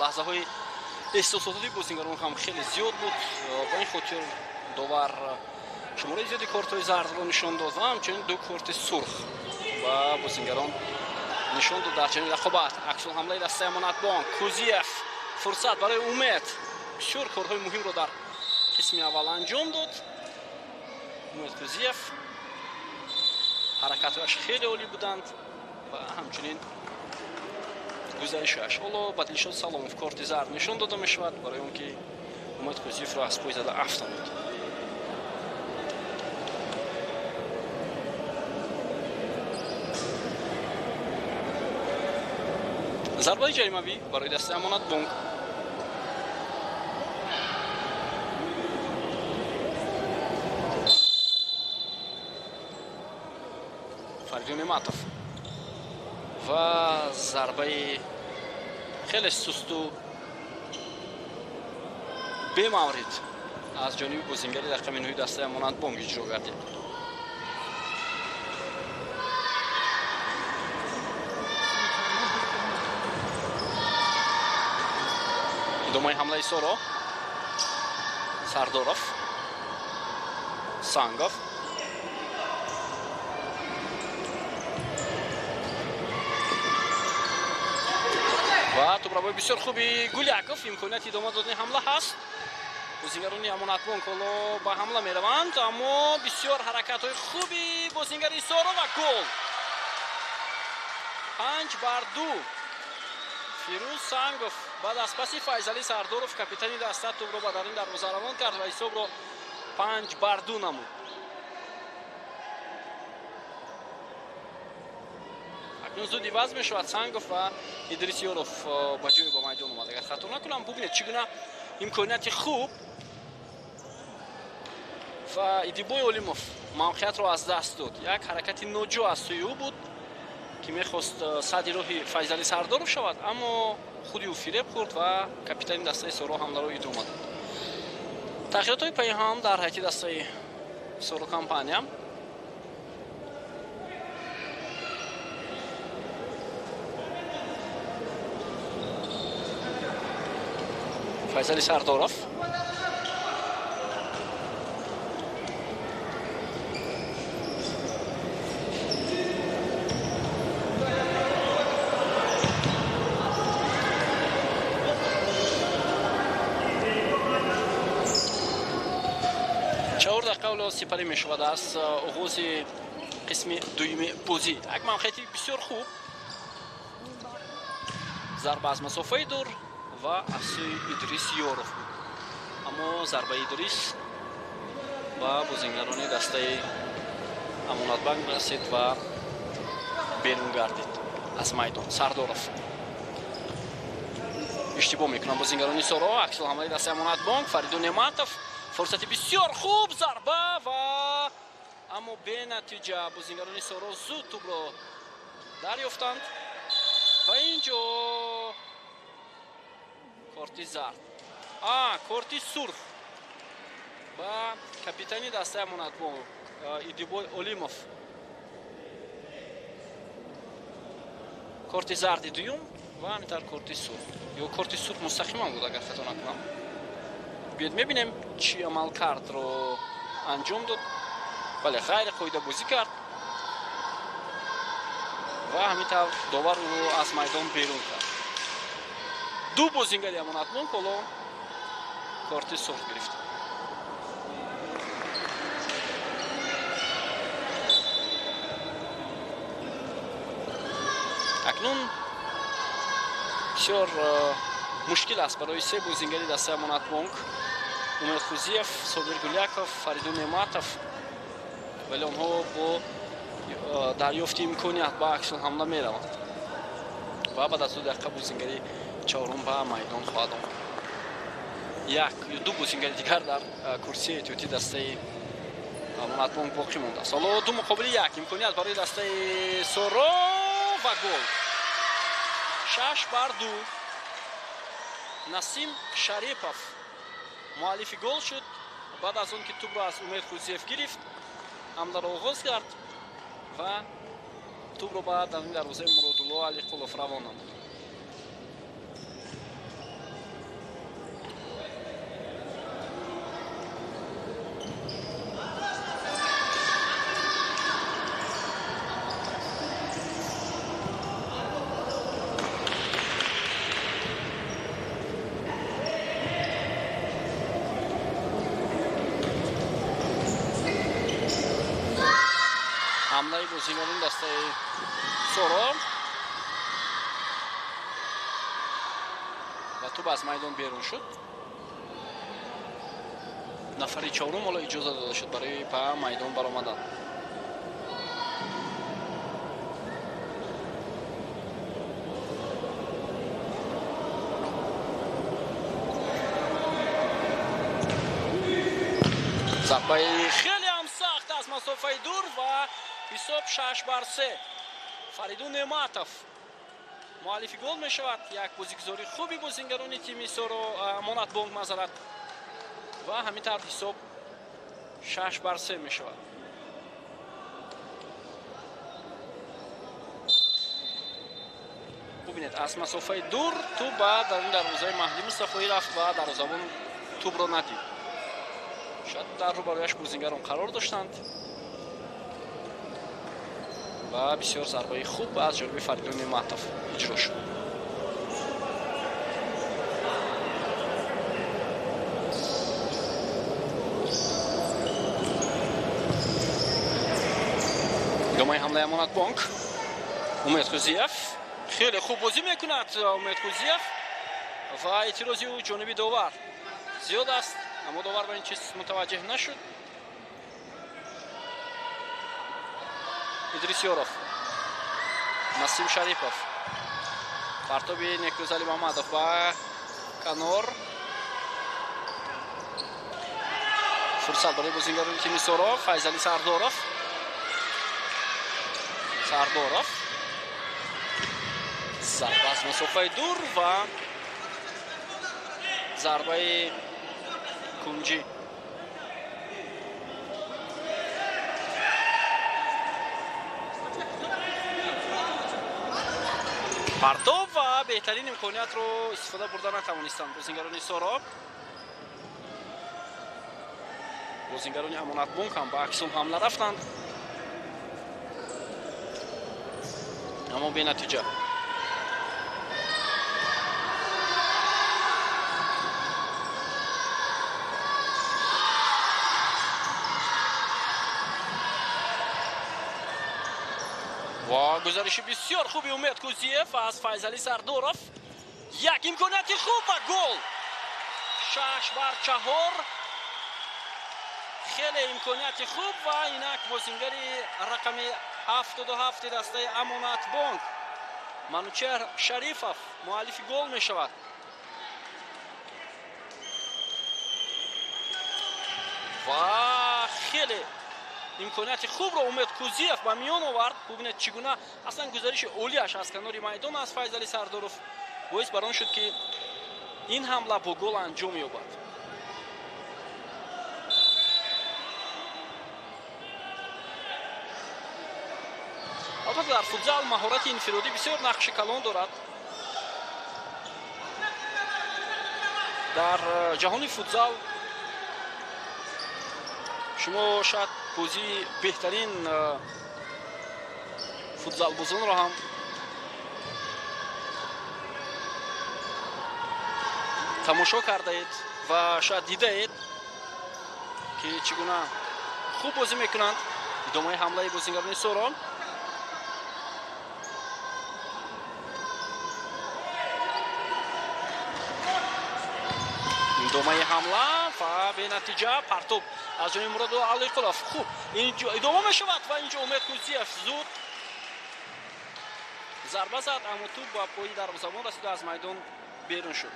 лаҳзаҳои эҳсосотии бозингарон ҳам хеле зиёд буд. Ба ин хотир довар шумораи зиёди кортҳои зардро нишон дод ва ҳамчунин ду корти сурх ба бозингарон нишон дод. Дар чунин рақобат аксулҳамлаи дастаи Амонатбонк. Кузиев, фурсат барои Умед. Бисёр корҳои муҳимро дар қисми аввал анҷом дод Умед Кузиев. Ҳаракатҳояш хеле олӣ буданд ва ҳамчунин гузаришаш. Ҳоло ба Дилшод Саломов корти зард нишон дода мешавад барои он ки Умед Кузиевро аз пой зада афтонид. Зарбаи ҷаримавӣ барои дастаи Амонатбонк. Неъматов ва зарбаи хеле сусту бемаврид аз ҷониби бозингари рақами 9 дастаи Амонатбонк иҷро гардид. Идомаи ҳамлаи Соро. Сардоров, Сангов, ва тӯбравои бисёр хуби Гуляков. Имконияти идома додани ҳамла ҳаст. Бозингарони Амонатбонк ҳоло ба ҳамла мераванд, аммо бисёр ҳаракатҳои хуби бозингари Соро ва гол. 5-2. Фирӯз Сангов баъд аз паси Файзалӣ Сардоров, капитани даста, тӯбро ба дарун дарвоза равон кард ва ҳисобро 5-2 намуд. Акнун зуд иваз мешавад. Сангов ва Идрис Ёров ба ҷои ба майдон омад. Агар хато накунам, бубинед чӣ гуна имконияти хуб ва Идибой Олимов мавқеиятро аз даст дод. Як ҳаракати ноҷо аз сӯи ӯ буд ки мехост сади роҳи Файзалӣ Сардоров шавад, аммо худи ӯ фиреб хӯрд ва капитани дастаи Соро ҳамларо идома дод. Тағйиротҳои пайҳам дар ҳайати дастаи Соро компания. Файзалӣ Сардоров, чор дақиқа ҳоло сипарӣ мешавад аз оғози қисми дуюми бозӣ. Як мавқеияти бисёр хуб, зарба аз масофаи дур ва аз сӯи Идрис Ёров буд, аммо зарбаи Идрис ба бозингарони дастаи Амонатбанк расид ва берун гардид аз майдон. Сардоров иштибоҳ мекунанд бозингарони Соро. Аксулҳамлаи дастаи Амонатбонк. Фаридун Неъматов, фурсати бисёр хуб, зарба ва аммо бенатиҷа. Бозингарони Соро зуд тӯбро дарёфтанд ва ин ҷо корти зард, корти сурх ба капитани дастаи Амонатбонк Идибой Олимов. Корти зарди дуюм ва ҳаминтавр корти сурх, ё корти сурх мустақиман буд агар хато накунам. Биёед мебинем чӣ амалкардро анҷом дод. Бале, ғайриқоида бозӣ кард ва ҳамин тавр довар ӯро аз майдон берун кард. Ду бозингари Амонатбонк ҳоло корти сурх гирифт. Акнун бисёр мушкил аст барои се бозингари дастаи Амонатбонк: Умед Хузиев, Собир Гуляков, Фаридун Неъматов, вале онҳо бо дарёфти имконият ба аксулҳамла мераванд ва баъд аз 2 дақиқа бозингари чорум ба майдон хоҳад омад. Як ё ду бозингари дигар дар курсии эҳтиётии дастаи Амонатбонк боқӣ мондааст. Ҳоло 2-1 имконият барои дастаи Соро ва гол. 6-2. Насим Шарипов муаллифи гол шуд баъд аз он ки тӯбро аз Умед Хузиев гирифт, ҳамларо оғоз кард ва тӯбро ба даруни дарвозаи Муродулло Алиқулов равон намуд. Ҳамлаи бозингарони дастаи Соро ва тӯб аз майдон берун шуд. Нафари чорум ҳоло иҷоза дода шуд барои ба майдон баромадан. Зарбаи хеле ҳам сахт аз масофаи дур ва ҳисоб 6-3. Фаридун Неъматов муаллифи гол мешавад. Як бозигузории хуби бозингарони тими Соро Амонатбонк мазарат ва ҳамин тавр ҳисоб 6-3 мешавад. Бубинед, аз масофаи дур тӯб ба даруни дарвозаи Маҳди Мустафоӣ рафт ва дарвозабон тӯбро надид. Шояд дар рӯбарояш бозингарон қарор доштанд ва бисёр зарбаи хуб аз ҷониби Фаридун Неъматов иҷро шуд. Идомаи ҳамлаи Амонатбонк. Умед Қӯзиев хеле хуб бозӣ мекунад. Умед Қӯзиев ва эътирози ӯ ҷониби довар зиёд аст, аммо довар ба ин чиз мутаваҷҷеҳ нашуд. Идрис Ёров, Насим Шарипов, партоби Некрӯзали Мамадов ба канор. Фурсат барои бозингарони тими Соро. Файзали Сардоров. Сардоров зарба аз масофаи дур ва зарбаи кунҷӣ. Партов ва беҳтарин имкониятро истифода бурда натавонистанд бозингарони Соро. Бозингарони Амонатбонк ҳам ба аксул ҳамла рафтанд, аммо бенатиҷа. Ва гузариши бисёр хуби Умед Кӯзиев аз Файзали Сардоров. Як имконияти хуб ва гол. 6-4. Хеле имконияти хуб ва инак бозингари рақами 77 дастаи Амонатбонк Манучеҳр Шарифов муаллифи гол мешавад. Ва хеле имконияти хубро Умед Кӯзиев ба миён овард. Бубинед, чӣ гуна аслан гузариши олиаш аз канори майдон аз Файзали Сардоров боис бар он шуд, ки ин ҳамла бо гол анҷом ёбад. Албатта, дар футзал маҳорати инфиродӣ бисёр нақши калон дорад. Дар ҷаҳони футзал шумо шояд бозии беҳтарин футзалбозонро ҳам тамошо кардаед ва шояд дидаед, ки чӣ гуна хуб бозӣ мекунанд. Идомаи ҳамлаи бозингарони Соро. Идомаи ҳамла ва бенатиҷа. Партоб аз ҷониби Мурод Алиқулов. Хуб инҷо идома мешавад ва инҷо Умед Кӯзиев зуд зарба зад, аммо тӯб ба пои дарвозабон расида аз майдон берун шуд.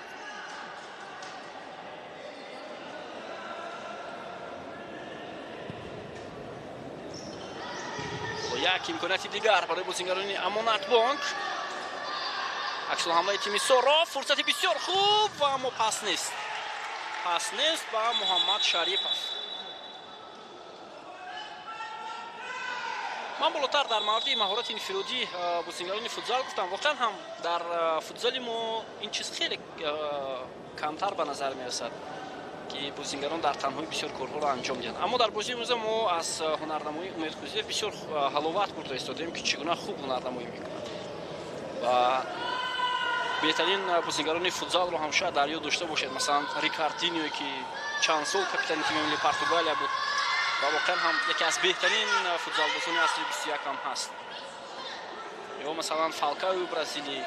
Як имконияти дигар барои бозингарони Амонатбонк. Аксулҳамлаи тими Соро. Фурсати бисёр хуб ва аммо пас нест. Пас нест ба Муҳаммад Шарипов. Ман болотар дар мавриди маҳорати инфиродӣ бозингарони футзал гуфтам. Воқеан ҳам дар футзали мо ин чиз хеле камтар ба назар мерасад, ки бозингарон дар танҳои бисёр корҳоро анҷом диҳанд. Аммо дар бозии имрӯза мо аз ҳунарнамоии Умед Кӯзиев бисёр ҳаловат бурда истодаем, ки чӣ гуна хуб ҳунарнамоӣ мекунад ва беҳтарин бозингарони футзалро ҳам шояд дар ёд дошта бошед. Масалан, Рикардинио, ки чанд сол капитани тими миллии Португалия буд ва воқеан ҳам яке аз беҳтарин футзалбозони асри 21 ҳам ҳаст. Ё масалан Фалкаои Бразилӣ.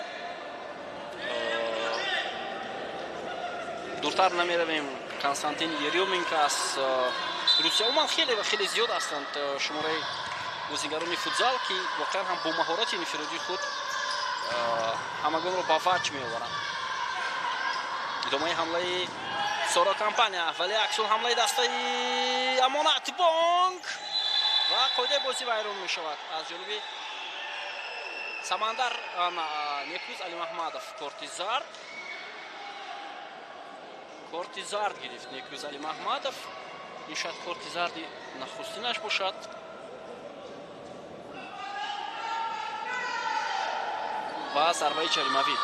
Дуртар намеравем, Константин Ерёменко аз Русия. Умуман хеле ва хеле зиёд ҳастанд шумораи бозингарони футзал, ки воқеан ҳам бо маҳорати инфиродии худ ҳамагонро ба ваҷ меоваранд. Идомаи ҳамлаи Соро компания, вале аксул ҳамлаи дастаи Амонатбонк ва қоидаи бозӣ вайрон мешавад аз ҷониби Самандар Некрӯз Алимаҳмадов корти зард. Корти зард гирифт Некрӯз Алимаҳмадов. Ин шояд корти зарди нахустинаш бошад. Ва зарбаи ҷаримавӣ.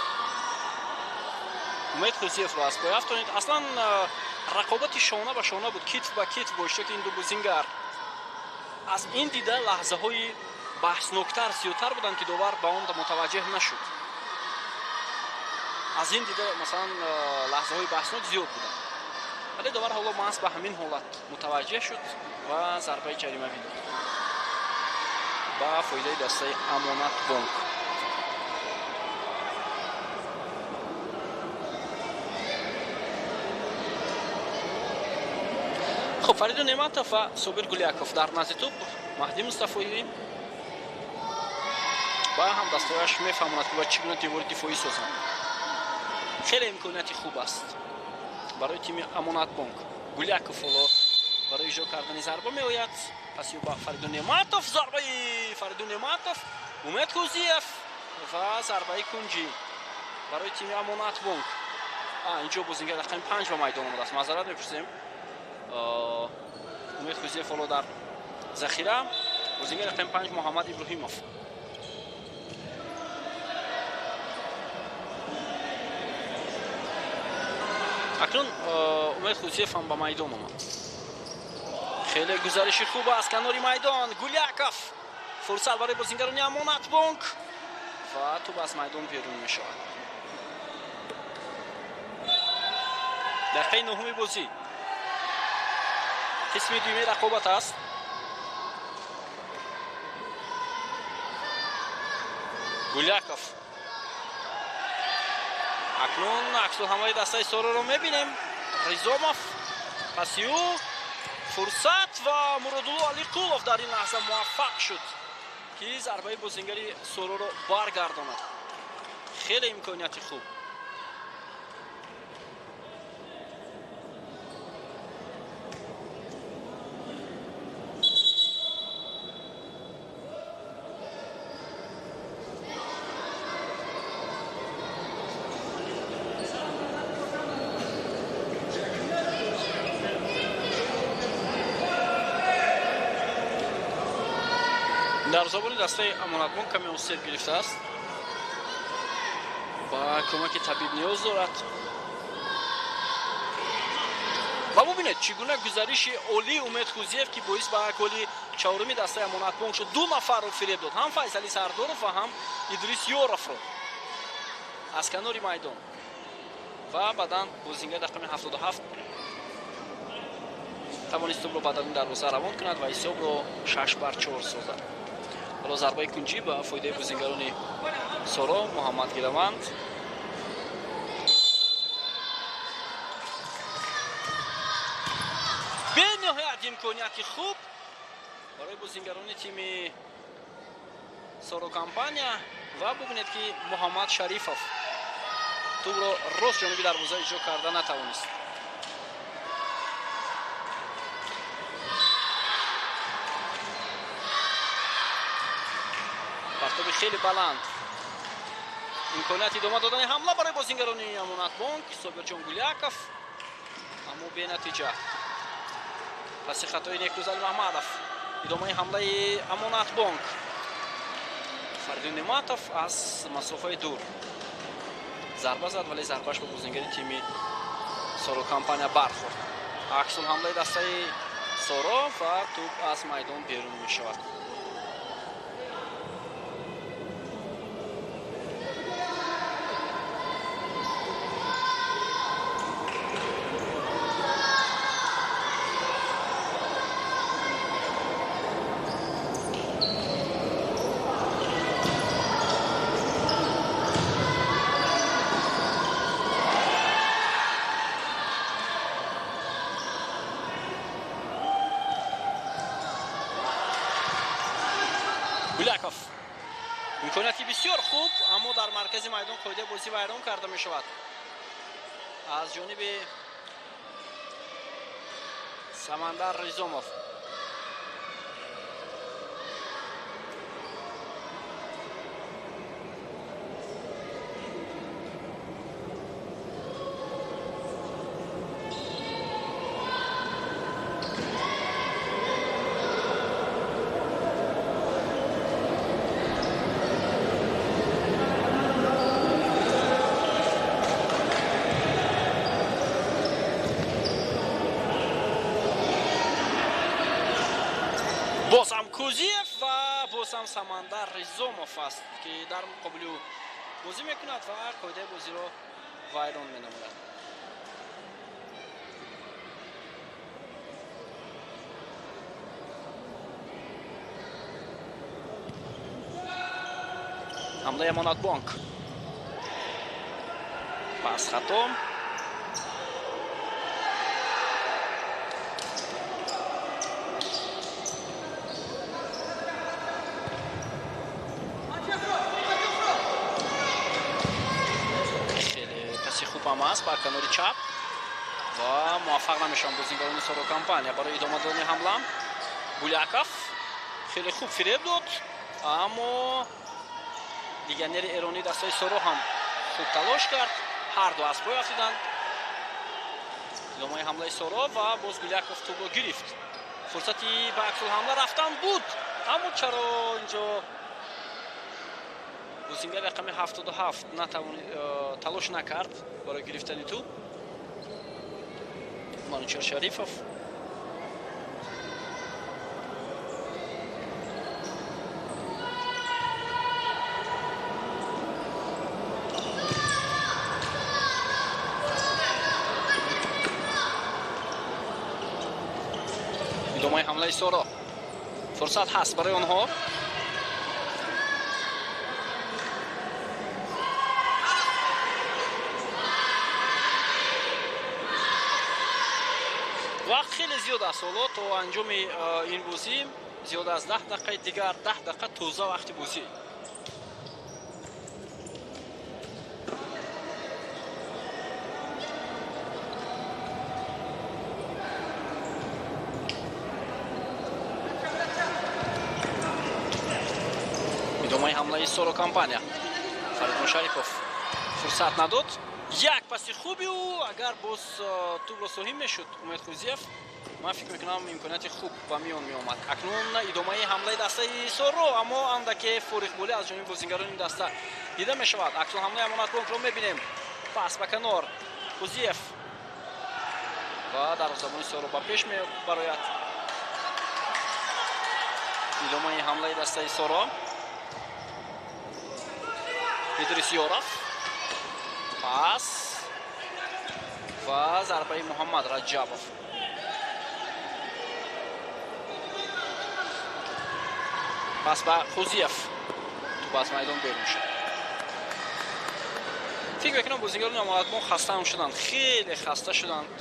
Умед Хузиевро аз пой афтонид. Аслан рақобати шона ба шона буд, китф ба китф бо иштироки ин ду бозингар. Аз ин дида лаҳзаҳои баҳсноктар зиёдтар буданд, ки довар ба он мутаваҷҷеҳ нашуд. Аз ин дида масалан лаҳзаҳои баҳснок зиёд буданд, вале довар ҳоло маҳз ба ҳамин ҳолат мутаваҷҷеҳ шуд ва зарбаи ҷаримавӣ дод ба фоидаи дастаи Амонатбонк. Хуб, Фаридун Неъматов ва Собир Гуляков дар назди тӯб. Маҳдӣ Мустафоӣ ба ҳамдастояш мефаҳмонад, ки бояд чӣ гуна девори дифоӣ созанд. Хеле имконияти хуб аст барои тими Амонатбонк. Гуляков ҳоло барои иҷро кардани зарба меояд. Пас ё ба Фаридун Неъматов, зарбаи Фаридун Неъматов, Умед Хузиев ва зарбаи кунҷӣ барои тими Амонатбонк. Инҷо бозингар рақами 5 ба майдон омадааст. Маъзарат мепурсем. Умед Хузиев ҳоло дар захира, бозингар рақами 5 Муҳаммад Иброҳимов. Акнун Умед Хузиев ҳам ба майдон омад. Хеле гузариши хуб аз канори майдон. Гуляков, фурсат барои бозингарони Амонатбонк ва тӯб аз майдон берун мешавад. Дақиқаи нуҳуми бозӣ, қисми дуюми рақобат аст. Гуляков. Акнун аксулҳамлаи дастаи Сороро мебинем. Ризомов, паси ӯ фурсат ва Муродулло Алиқулов дар ин лаҳза муваффақ шуд, ки зарбаи бозингари Сороро баргардонад. Хеле имконияти хуб. Дарвозабони дастаи Амонатбонк каме осеб гирифтааст, ба кӯмаки табиб ниёз дорад. Ва бубинед, чӣ гуна гузариши олии Умед Хузиев, ки боис ба голи чаҳоруми дастаи Амонатбонк шуд. Ду нафарро фиреб дод, ҳам Файзали Сардоров ва ҳам Идрис Ёровро аз канори майдон. Ва баъдан бозингар рақами 77 тавонист тӯбро ба даруни дарвоза равон кунад ва ҳисобро 6-4 созад. Ҳоло зарбаи кунҷӣ ба фоидаи бозингарони Соро. Муҳаммад Гираванд. Бениҳоят имконияти хуб барои бозингарони тими Соро компания. Ва бубинед, ки Муҳаммад Шарифов тӯбро рост ҷониби дарвоза иҷро карда натавонист. Партоби хеле баланд. Имконияти идома додани ҳамла барои бозингарони Амонатбонк. Собирҷон Гуляков, аммо бенатиҷа. Паси хатои Некрӯз Алимаҳмадов. Идомаи ҳамлаи Амонатбонк. Фаридун Неъматов аз масофаи дур зарба зад, вале зарбааш ба бозингари тими Соро компания бархӯрд. Аксулҳамлаи дастаи Соро ва тӯб аз майдон берун мешавад. Гуляков. Имконияти бисёр хуб, аммо дар маркази майдон қоидаи бозӣ вайрон карда мешавад аз ҷониби Самандар Ризомов. ҳам Самандар Ризомов аст, ки дар муқобили ӯ бозӣ мекунад ва қоидаи бозиро вайрон менамояд. Ҳамлаи Амонатбонк. Пас хато. Хеле паси хуб ҳам аст ба канори чап ва муваффақ намешаванд бозингарони Соро компания барои идома додани ҳамла. Гуляков хеле хуб фиреб дод, аммо легионери эронӣ дастаи Соро ҳам хуб талош кард. Ҳар ду аз пой афтиданд. Идомаи ҳамлаи Соро ва боз Гуляков тӯбро гирифт. Фурсати ба аксулҳамла рафтан буд, аммо чаро инҷо бозингари рақами 77 талош накард барои гирифтани тӯб. Манучер Шарифов. Идомаи ҳамлаи Соро. Фурсат ҳаст барои онҳо. Вақт хеле зиёд аст ҳоло то анҷоми ин бозӣ, зиёд аз 10 дақиқаи дигар, 10 дақиқа тоза вақти бозӣ. Идомаи ҳамлаи Соро компания. Фаридун Шарипов фурсат надод. Як паси хуби ӯ, агар боз тӯбро соҳиб мешуд Умед Хузиев, ман фикр мекунам имконияти хуб ба миён меомад. Акнун идомаи ҳамлаи дастаи Соро, аммо андаке фориғболӣ аз ҷониби бозингарони даста дида мешавад. Акнун ҳамлаи Амонатбонкро мебинем. Пас ба канор Хузиев ва дарвозабони Соро ба пеш мебарояд. Идомаи ҳамлаи дастаи Соро. Идрис Ёров. Пас ва зарбаи Муҳаммад Раҷабов. Пас ба Хузиев. Тӯб аз майдон берун шуд. Фикр мекунам бозингарони Амонатбонк хаста шуданд, хеле хаста шуданд,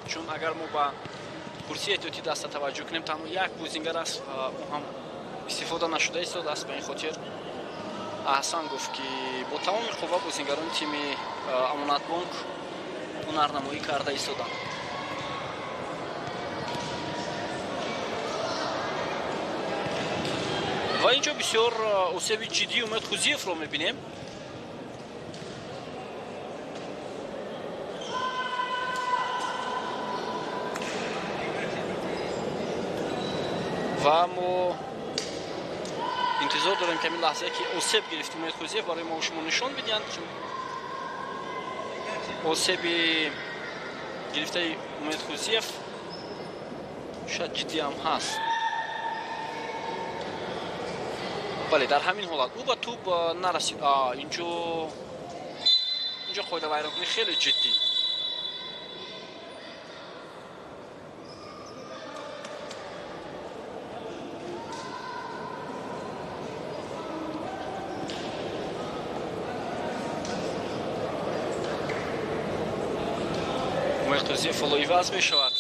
чун агар мо ба курсии эҳтиётии даста таваҷҷӯҳ кунем, танҳо як бозингар аст ва ӯ ҳам истифода нашуда истодааст. Ба ин хотир Аҳсан гуфт, ки бо тамоми қувва бозингарони тими Амонатбонк ҳунарнамоӣ карда истоданд. Ва инҷо бисёр осеби ҷиддии Умед Хузиевро мебинем. Ва мо интизор дорем, ки ҳамин лаҳзае ки осеб гирифт Умед Хузиев барои мо шумо нишон бидиҳанд, чун осеби гирифтаи Умед Хузиев шояд ҷиддӣ ҳам ҳаст. Бале, дар ҳамин ҳолат ӯ ба тӯб нарасид. Инҷо қоидавайронкунӣ хеле ҷиддӣ. Умед Хузиев иваз мешавад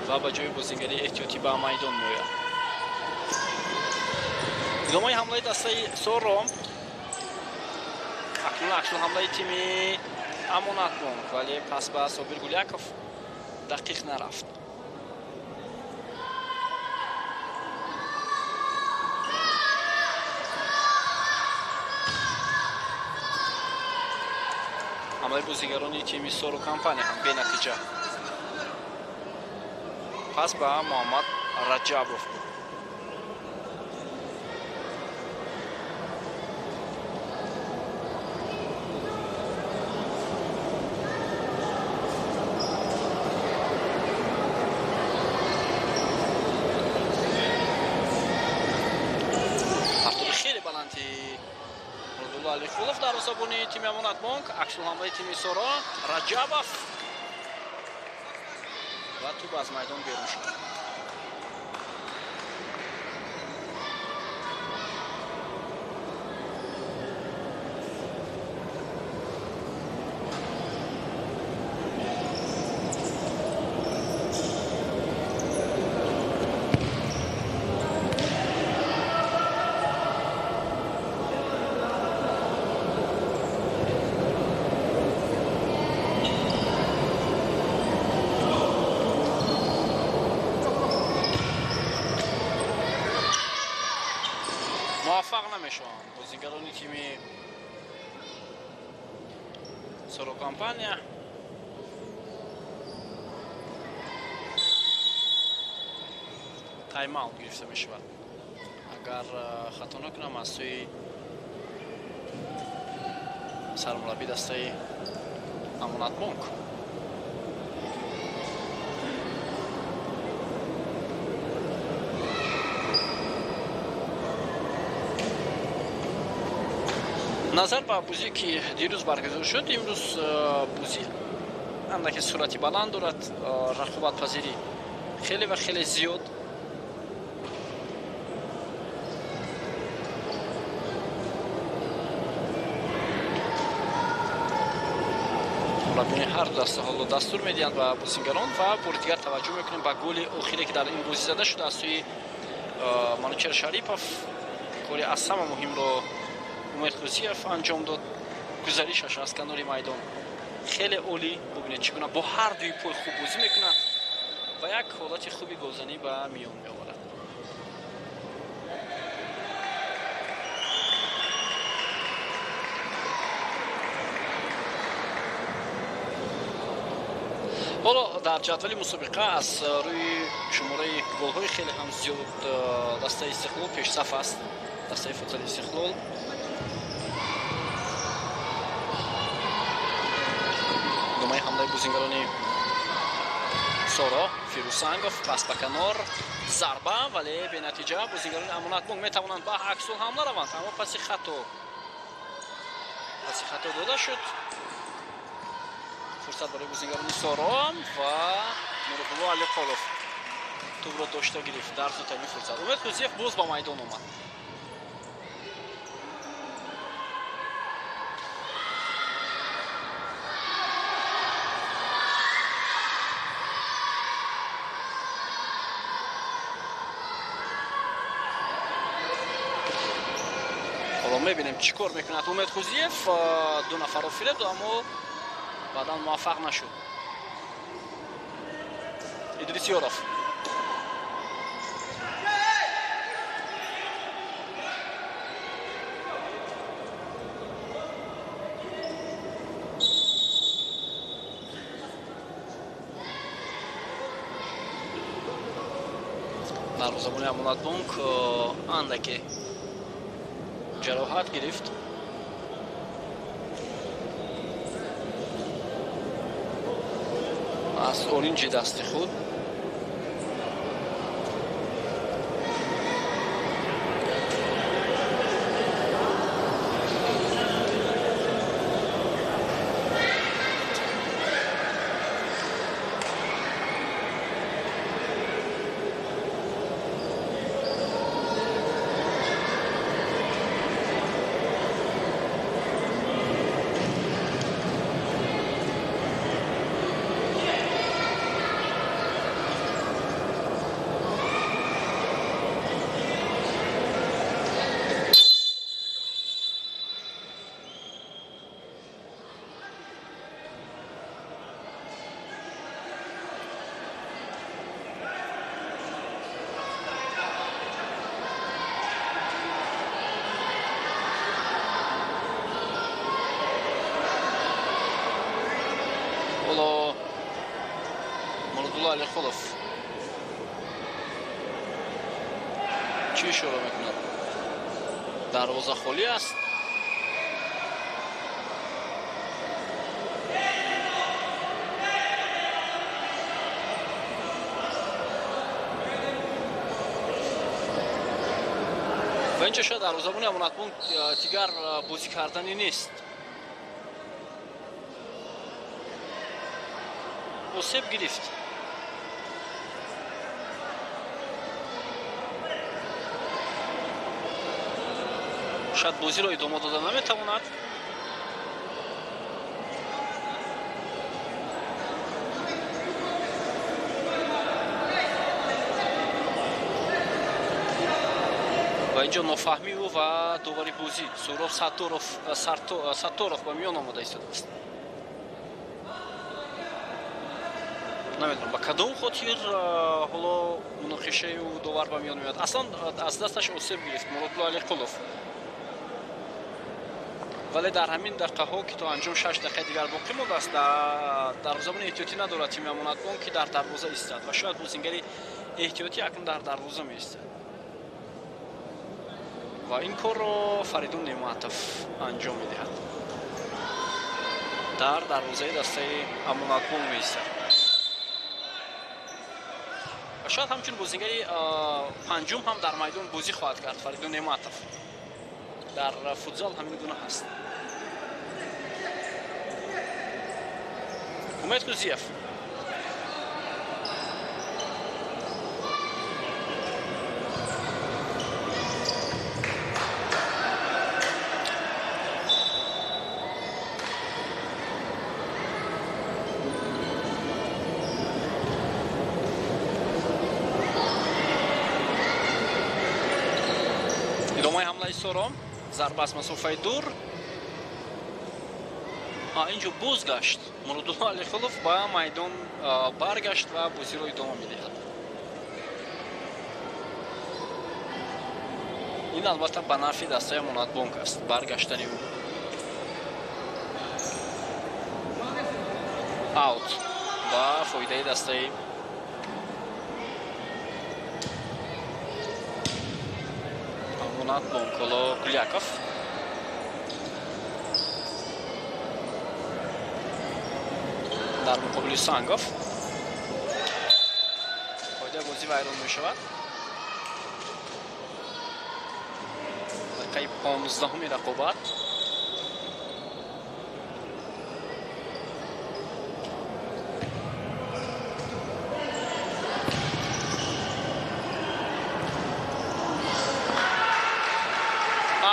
ва ба ҷои бозингарии эҳтиётӣ ба майдон меояд. Идомаи ҳамлаи дастаи Соро. Акнун аксулҳамлаи тими Амонатбонк, вале пас ба Собир Гуляков дақиқ нарафт. Ҳамлаи бозигарони тими Соро компания ҳам бенатиҷа. Пас ба Муҳаммад Раҷабов буд. Муродулло Алихулов дарвозабони тими Амонатбонк, аксулҳамлаи тими Соро, Раҷабов ва тӯб аз майдон берун шуд. Муваффақ намешаванд бозигарони тими Соро компания. Тайм-аут гирифта мешавад. Агар хато накунам, аз сӯи сармураббии дастаи Амонатбонк. Назар ба бозие ки дирӯз баргузор шуд, имрӯз бозӣ андаке суръати баланд дорад, рақобатпазирӣ хеле ва хеле зиёд. Мураббиёни ҳар ду даста ҳоло дастур медиҳанд ба бозигарон ва бори дигар таваҷҷӯҳ мекунем ба голи охире ки дар ин бозӣ зада шуда аз сӯи Манучер Шарипов. Кори аз ҳама муҳимро Умед Хузиев анҷом дод. Гузаришаш аз канори майдон хеле олӣ. Бубинед чӣ гуна бо ҳар дуи пой хуб бозӣ мекунад ва як ҳолати хуби голзанӣ ба миён меоварад. Ҳоло дар ҷадвали мусобиқа аз рӯи шумораи голҳои хеле ҳам зиёд дастаи Истиқлол пешсаф аст. Дастаи футзали Истиқлол думаи ҳамлаи бозингарони Соро, Фирӯзсангов, пас ба канор, зарба, вале бенатиҷа. Бозингарони Амонатбонк метавонанд ба аксул ҳамла раванд, аммо паси хато дода шуд. Фурсат барои бозингарони Соро ва Муродулло Алиқолов тӯбро дошта гирифт дар зудтарин фурсат. Умед Хузиев боз ба майдон омад. Мебинем чӣ кор мекунад Умед Хузиев. Ду нафарро фиреб дод, аммо баъдан муваффақ нашуд. Идрис Ёров. Дарвозабони Амонатбонк андаке ҷароҳат гирифт. Аз оринҷи дасти худ. Алихолов чӣ ишора мекунад? Дарвоза холӣ аст. Ва инҷо шояд дарвозабони Амонатбонк дигар бозӣ карданӣ нест. Осеб гирифт. Шояд бозиро идома дода наметавонад. Ва инҷо нофаҳмии ӯ ва довари бозӣ Суҳроб Сатторов ба миён омода истодааст. Намедонам ба кадом хотир ҳоло муноқишаи ӯ довар ба миён меояд. Аслан аз дасташ осеб гирифт Муродулло Алиқулов. Вале дар ҳамин дақиқаҳо, ки то анҷом 6 дақиқаи дигар боқӣ мондааст, дарвозабони эҳтиётӣ надорад тими Амонатбонк, ки дар дарвоза истад ва шояд бозингари эҳтиётӣ акнун дар дарвоза меистад. Ва ин корро Фаридун Неъматов анҷом медиҳад. Дар дарвозаи дастаи Амонатбонк меистад. Ва шояд ҳамчун бозингари панҷум ҳам дар майдон бозӣ хоҳад кард Фаридун Неъматов. Дар футзал ҳамин гуна ҳаст. Умед Кузиев. Идомаи ҳамлаи Сором. Зарба аз масофаи дур. Инҷо бозгашт. Муродулло Алиқулов ба майдон баргашт ва бозиро идома медиҳад. Ин албатта ба нафъи дастаи Амонатбонк аст, баргаштани ӯ. Аут ба фоидаи дастаи Амонатбонк. Ҳоло Гуляков. Дар муқобили Сангов. Қоидаи бозӣ вайрон мешавад. Дақиқаи 15-уми рақобат.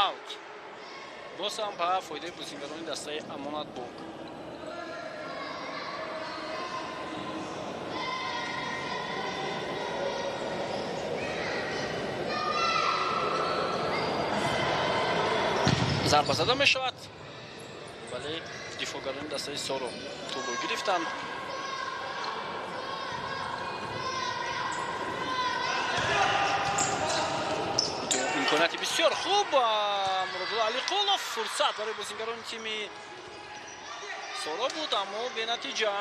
Аут. Боз ҳам ба фоидаи бозингарони дастаи Амонатбонк. Зарба зада мешавад, вале дифоъгарони дастаи Соро тӯбро гирифтанд. Имконияти бисёр хуб Муродулло Алиқулов. Фурсат барои бозингарони тими Соро буд, аммо бенатиҷа.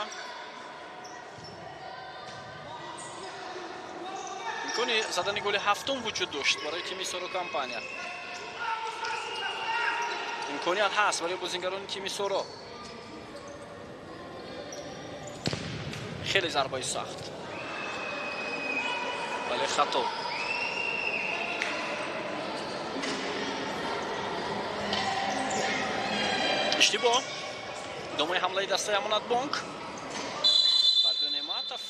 Имкони задани голи ҳафтум вуҷуд дошт барои тими Соро компания. Имконият ҳаст барои бозингарони тими Соро. Хеле зарбаи сахт, вале хато. Иштибоҳ. Идомаи ҳамлаи дастаи Амонатбонк. Фаридун Неъматов.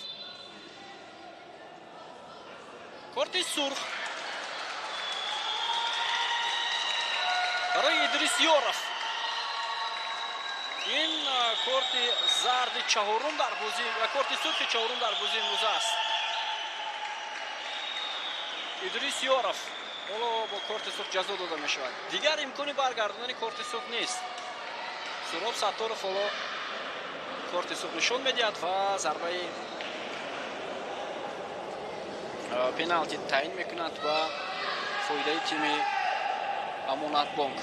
Корти сурх барои Идрис Ёров. Ин корти зарди чаҳорум дар бозӣ ва корти сурхи чаҳорум дар бозии имрӯза аст. Идрис Ёров ҳоло бо корти сурх ҷазо дода мешавад. Дигар имкони баргардонани корти сурх нест. Суҳроб Сатторов ҳоло корти сурх нишон медиҳад ва зарбаи пеналти таъин мекунад ба фоидаи тими Амонатбонк.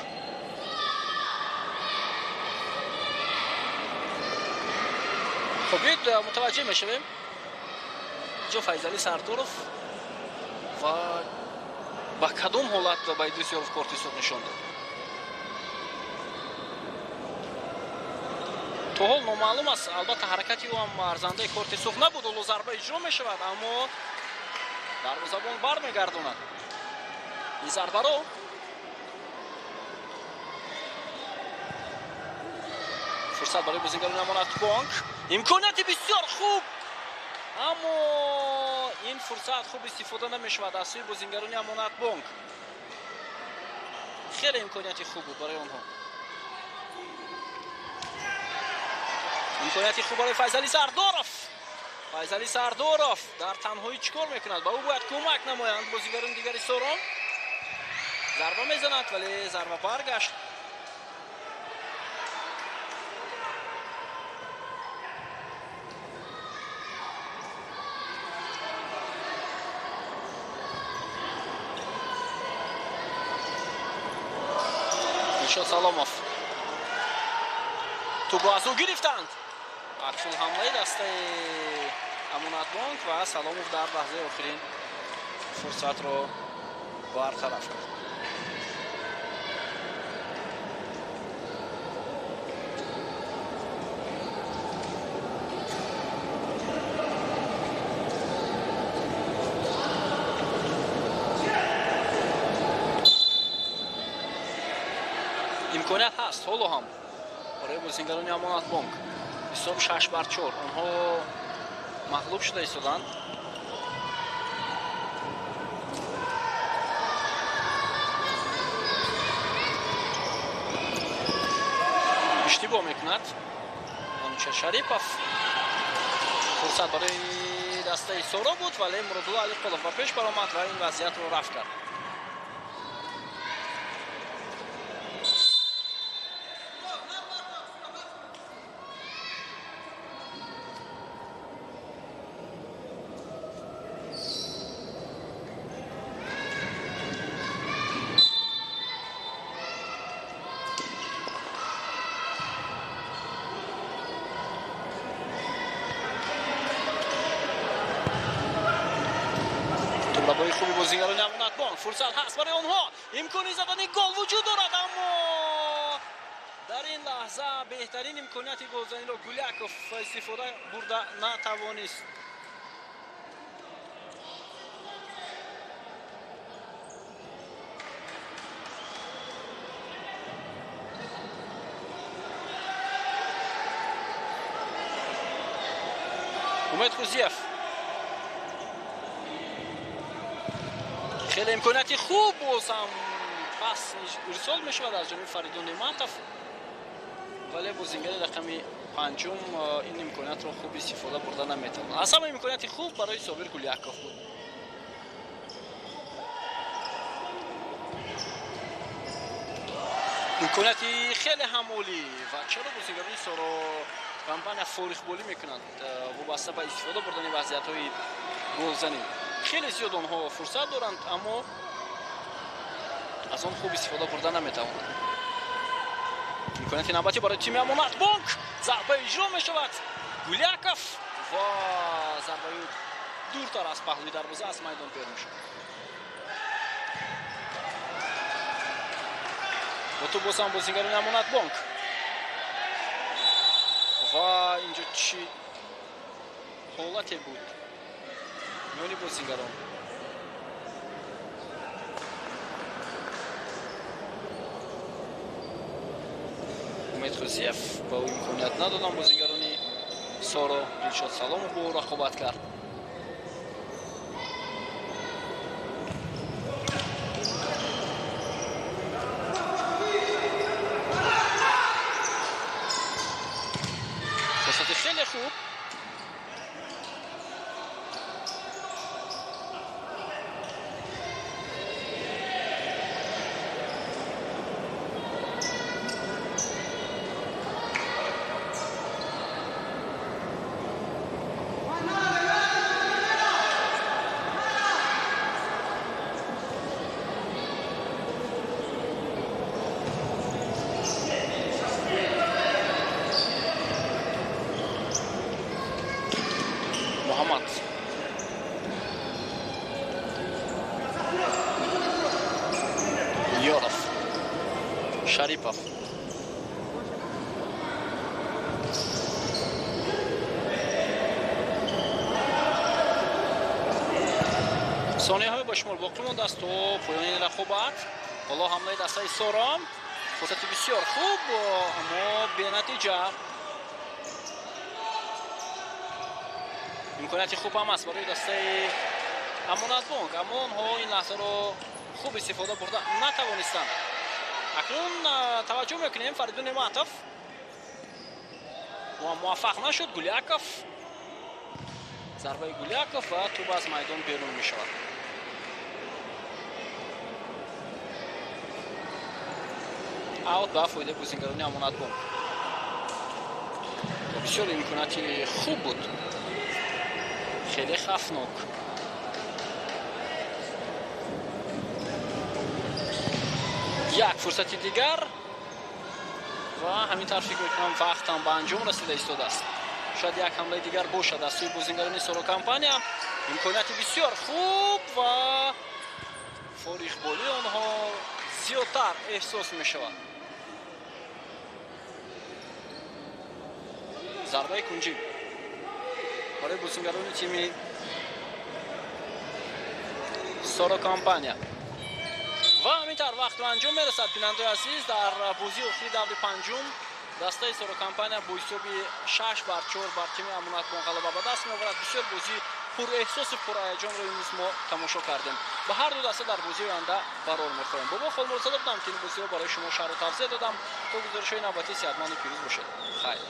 Хуб, биёед мутаваҷҷеҳ мешавем. Инҷо Файзалӣ Сардоров ва ба кадом ҳолат ба Идрис Ёров корти сурх нишон дод. То ҳол номаълум аст. Албатта ҳаракати ӯ ҳам арзандаи корти сурх набуд. Ҳоло зарба иҷро мешавад, аммо дарвозабон бармегардонад. Ин зарбаро фурсат барои бозингарони Амонатбонк, имконияти бисёр хуб, аммо ин фурсат хуб истифода намешавад аз сӯи бозингарони Амонатбонк. Хеле имконияти хуб буд барои онҳо. Имконияти хуб барои Файзали Сардоров. Файзали Сардоров дар танҳоӣ чӣ кор мекунад? Ба ӯ бояд кӯмак намоянд бозигарони дигари Сорон. Зарба мезанад, вале зарба баргашт. Дилшод Саломов. Тӯбро аз ӯ гирифтанд. Аксулҳамлаи дастаи Амонатбонк ва Саломов дар лаҳзаи охирин фурсатро бартараф кард. Имконият ҳаст ҳоло ҳам барои бозингарони Амонатбонк. Ҳисоб 6-4. Онҳо мағлуб шуда истоданд. Иштибоҳ мекунад Манучер Шарипов. Фурсат барои дастаи Соро буд, вале Муродулло Алиқулов ба пеш баромад ва ин вазъиятро рафт кард. Тӯбрабои хуби бозингарони Амонатбонк. Фурсат ҳаст барои онҳо. Имкони задани гол вуҷуд дорад, аммо дар ин лаҳза беҳтарин имконияти голзаниро Гуляков истифода бурда натавонист. Умед Хузиев. Хеле имконияти хуб боз ҳам пас ирсол мешавад аз ҷониби Фаридун Неъматов, вале бозингари рақами панҷум ин имкониятро хуб истифода бурда наметавонад. Аз ҳама имконияти хуб барои Собир Гуляков буд. Имконияти хеле ҳам олӣ. Ва чаро бозингарони Соро кампания форихболӣ мекунанд вобаста ба истифода бурдани вазъиятҳои голзанӣ? Хеле зиёд онҳо фурсат доранд, аммо аз он хуб истифода бурда наметавонанд. Имконияти навбатӣ барои тими Амонатбонк. Зарба иҷро мешавад. Гуляков ва зарбаи дуртар аз паҳлӯи дарвоза аз майдон берун шуд. Бо тӯб боз ҳам бозингарони Амонатбонк. Ва инҷо чӣ ҳолате буд миёни бозингарон? Умед Хузиев ба ӯ имконият надоданд бозингарони Соро. Дилшод Саломов бо ӯ рақобат кард. Фурсати хеле хуб. Муҳаммад Ёров, Шарипов. Сонияҳои ба шумор боқӣ мондааст то поёни рақобат. Ҳоло ҳамлаи дастаи Сором, фурсати бисёр хуб, аммо бенатиҷа. Имконияти хуб ҳам аст барои дастаи Амонатбонк, аммо онҳо ин лаҳзаро хуб истифода бурда натавонистанд. Акнун таваҷҷӯҳ мекунем, Фаридун Неъматов муваффақ нашуд. Гуляков, зарбаи Гуляков ва тӯб аз майдон берун мешавад. Аут ба фоидаи бозингарони Амонатбонк. Бисёр имконияти хуб буд, хеле хавфнок. Як фурсати дигар ва ҳамин тавр фикр мекунам вақтам ба анҷом расида истодааст. Шояд як ҳамлаи дигар бошад аз сӯи бозингарони Соро компания. Имконияти бисёр хуб ва фориғболии онҳо зиёдтар эҳсос мешавад. Зарбаи кунҷӣ барои бозингарони тими Соро компания. Ва ҳамин тавр вақт ба анҷом мерасад. Бинандаои азиз, дар бозии охири даври панҷум дастаи Соро компания бо ҳисоби 6-4 бар тими Амонатбонк ғалаба ба даст меоварад. Бисёр бозии пурэҳсосу пурҳаяҷонро имрӯз мо тамошо кардем. Ба ҳар ду даста дар бозии оянда барор мехоҳем. Бобо Холмурзода будам, ки ин бозиро барои шумо шарҳу тавзеҳ додам. То гузоришҳои навбатӣ сеҳатманду пирӯз бошед. Хайр.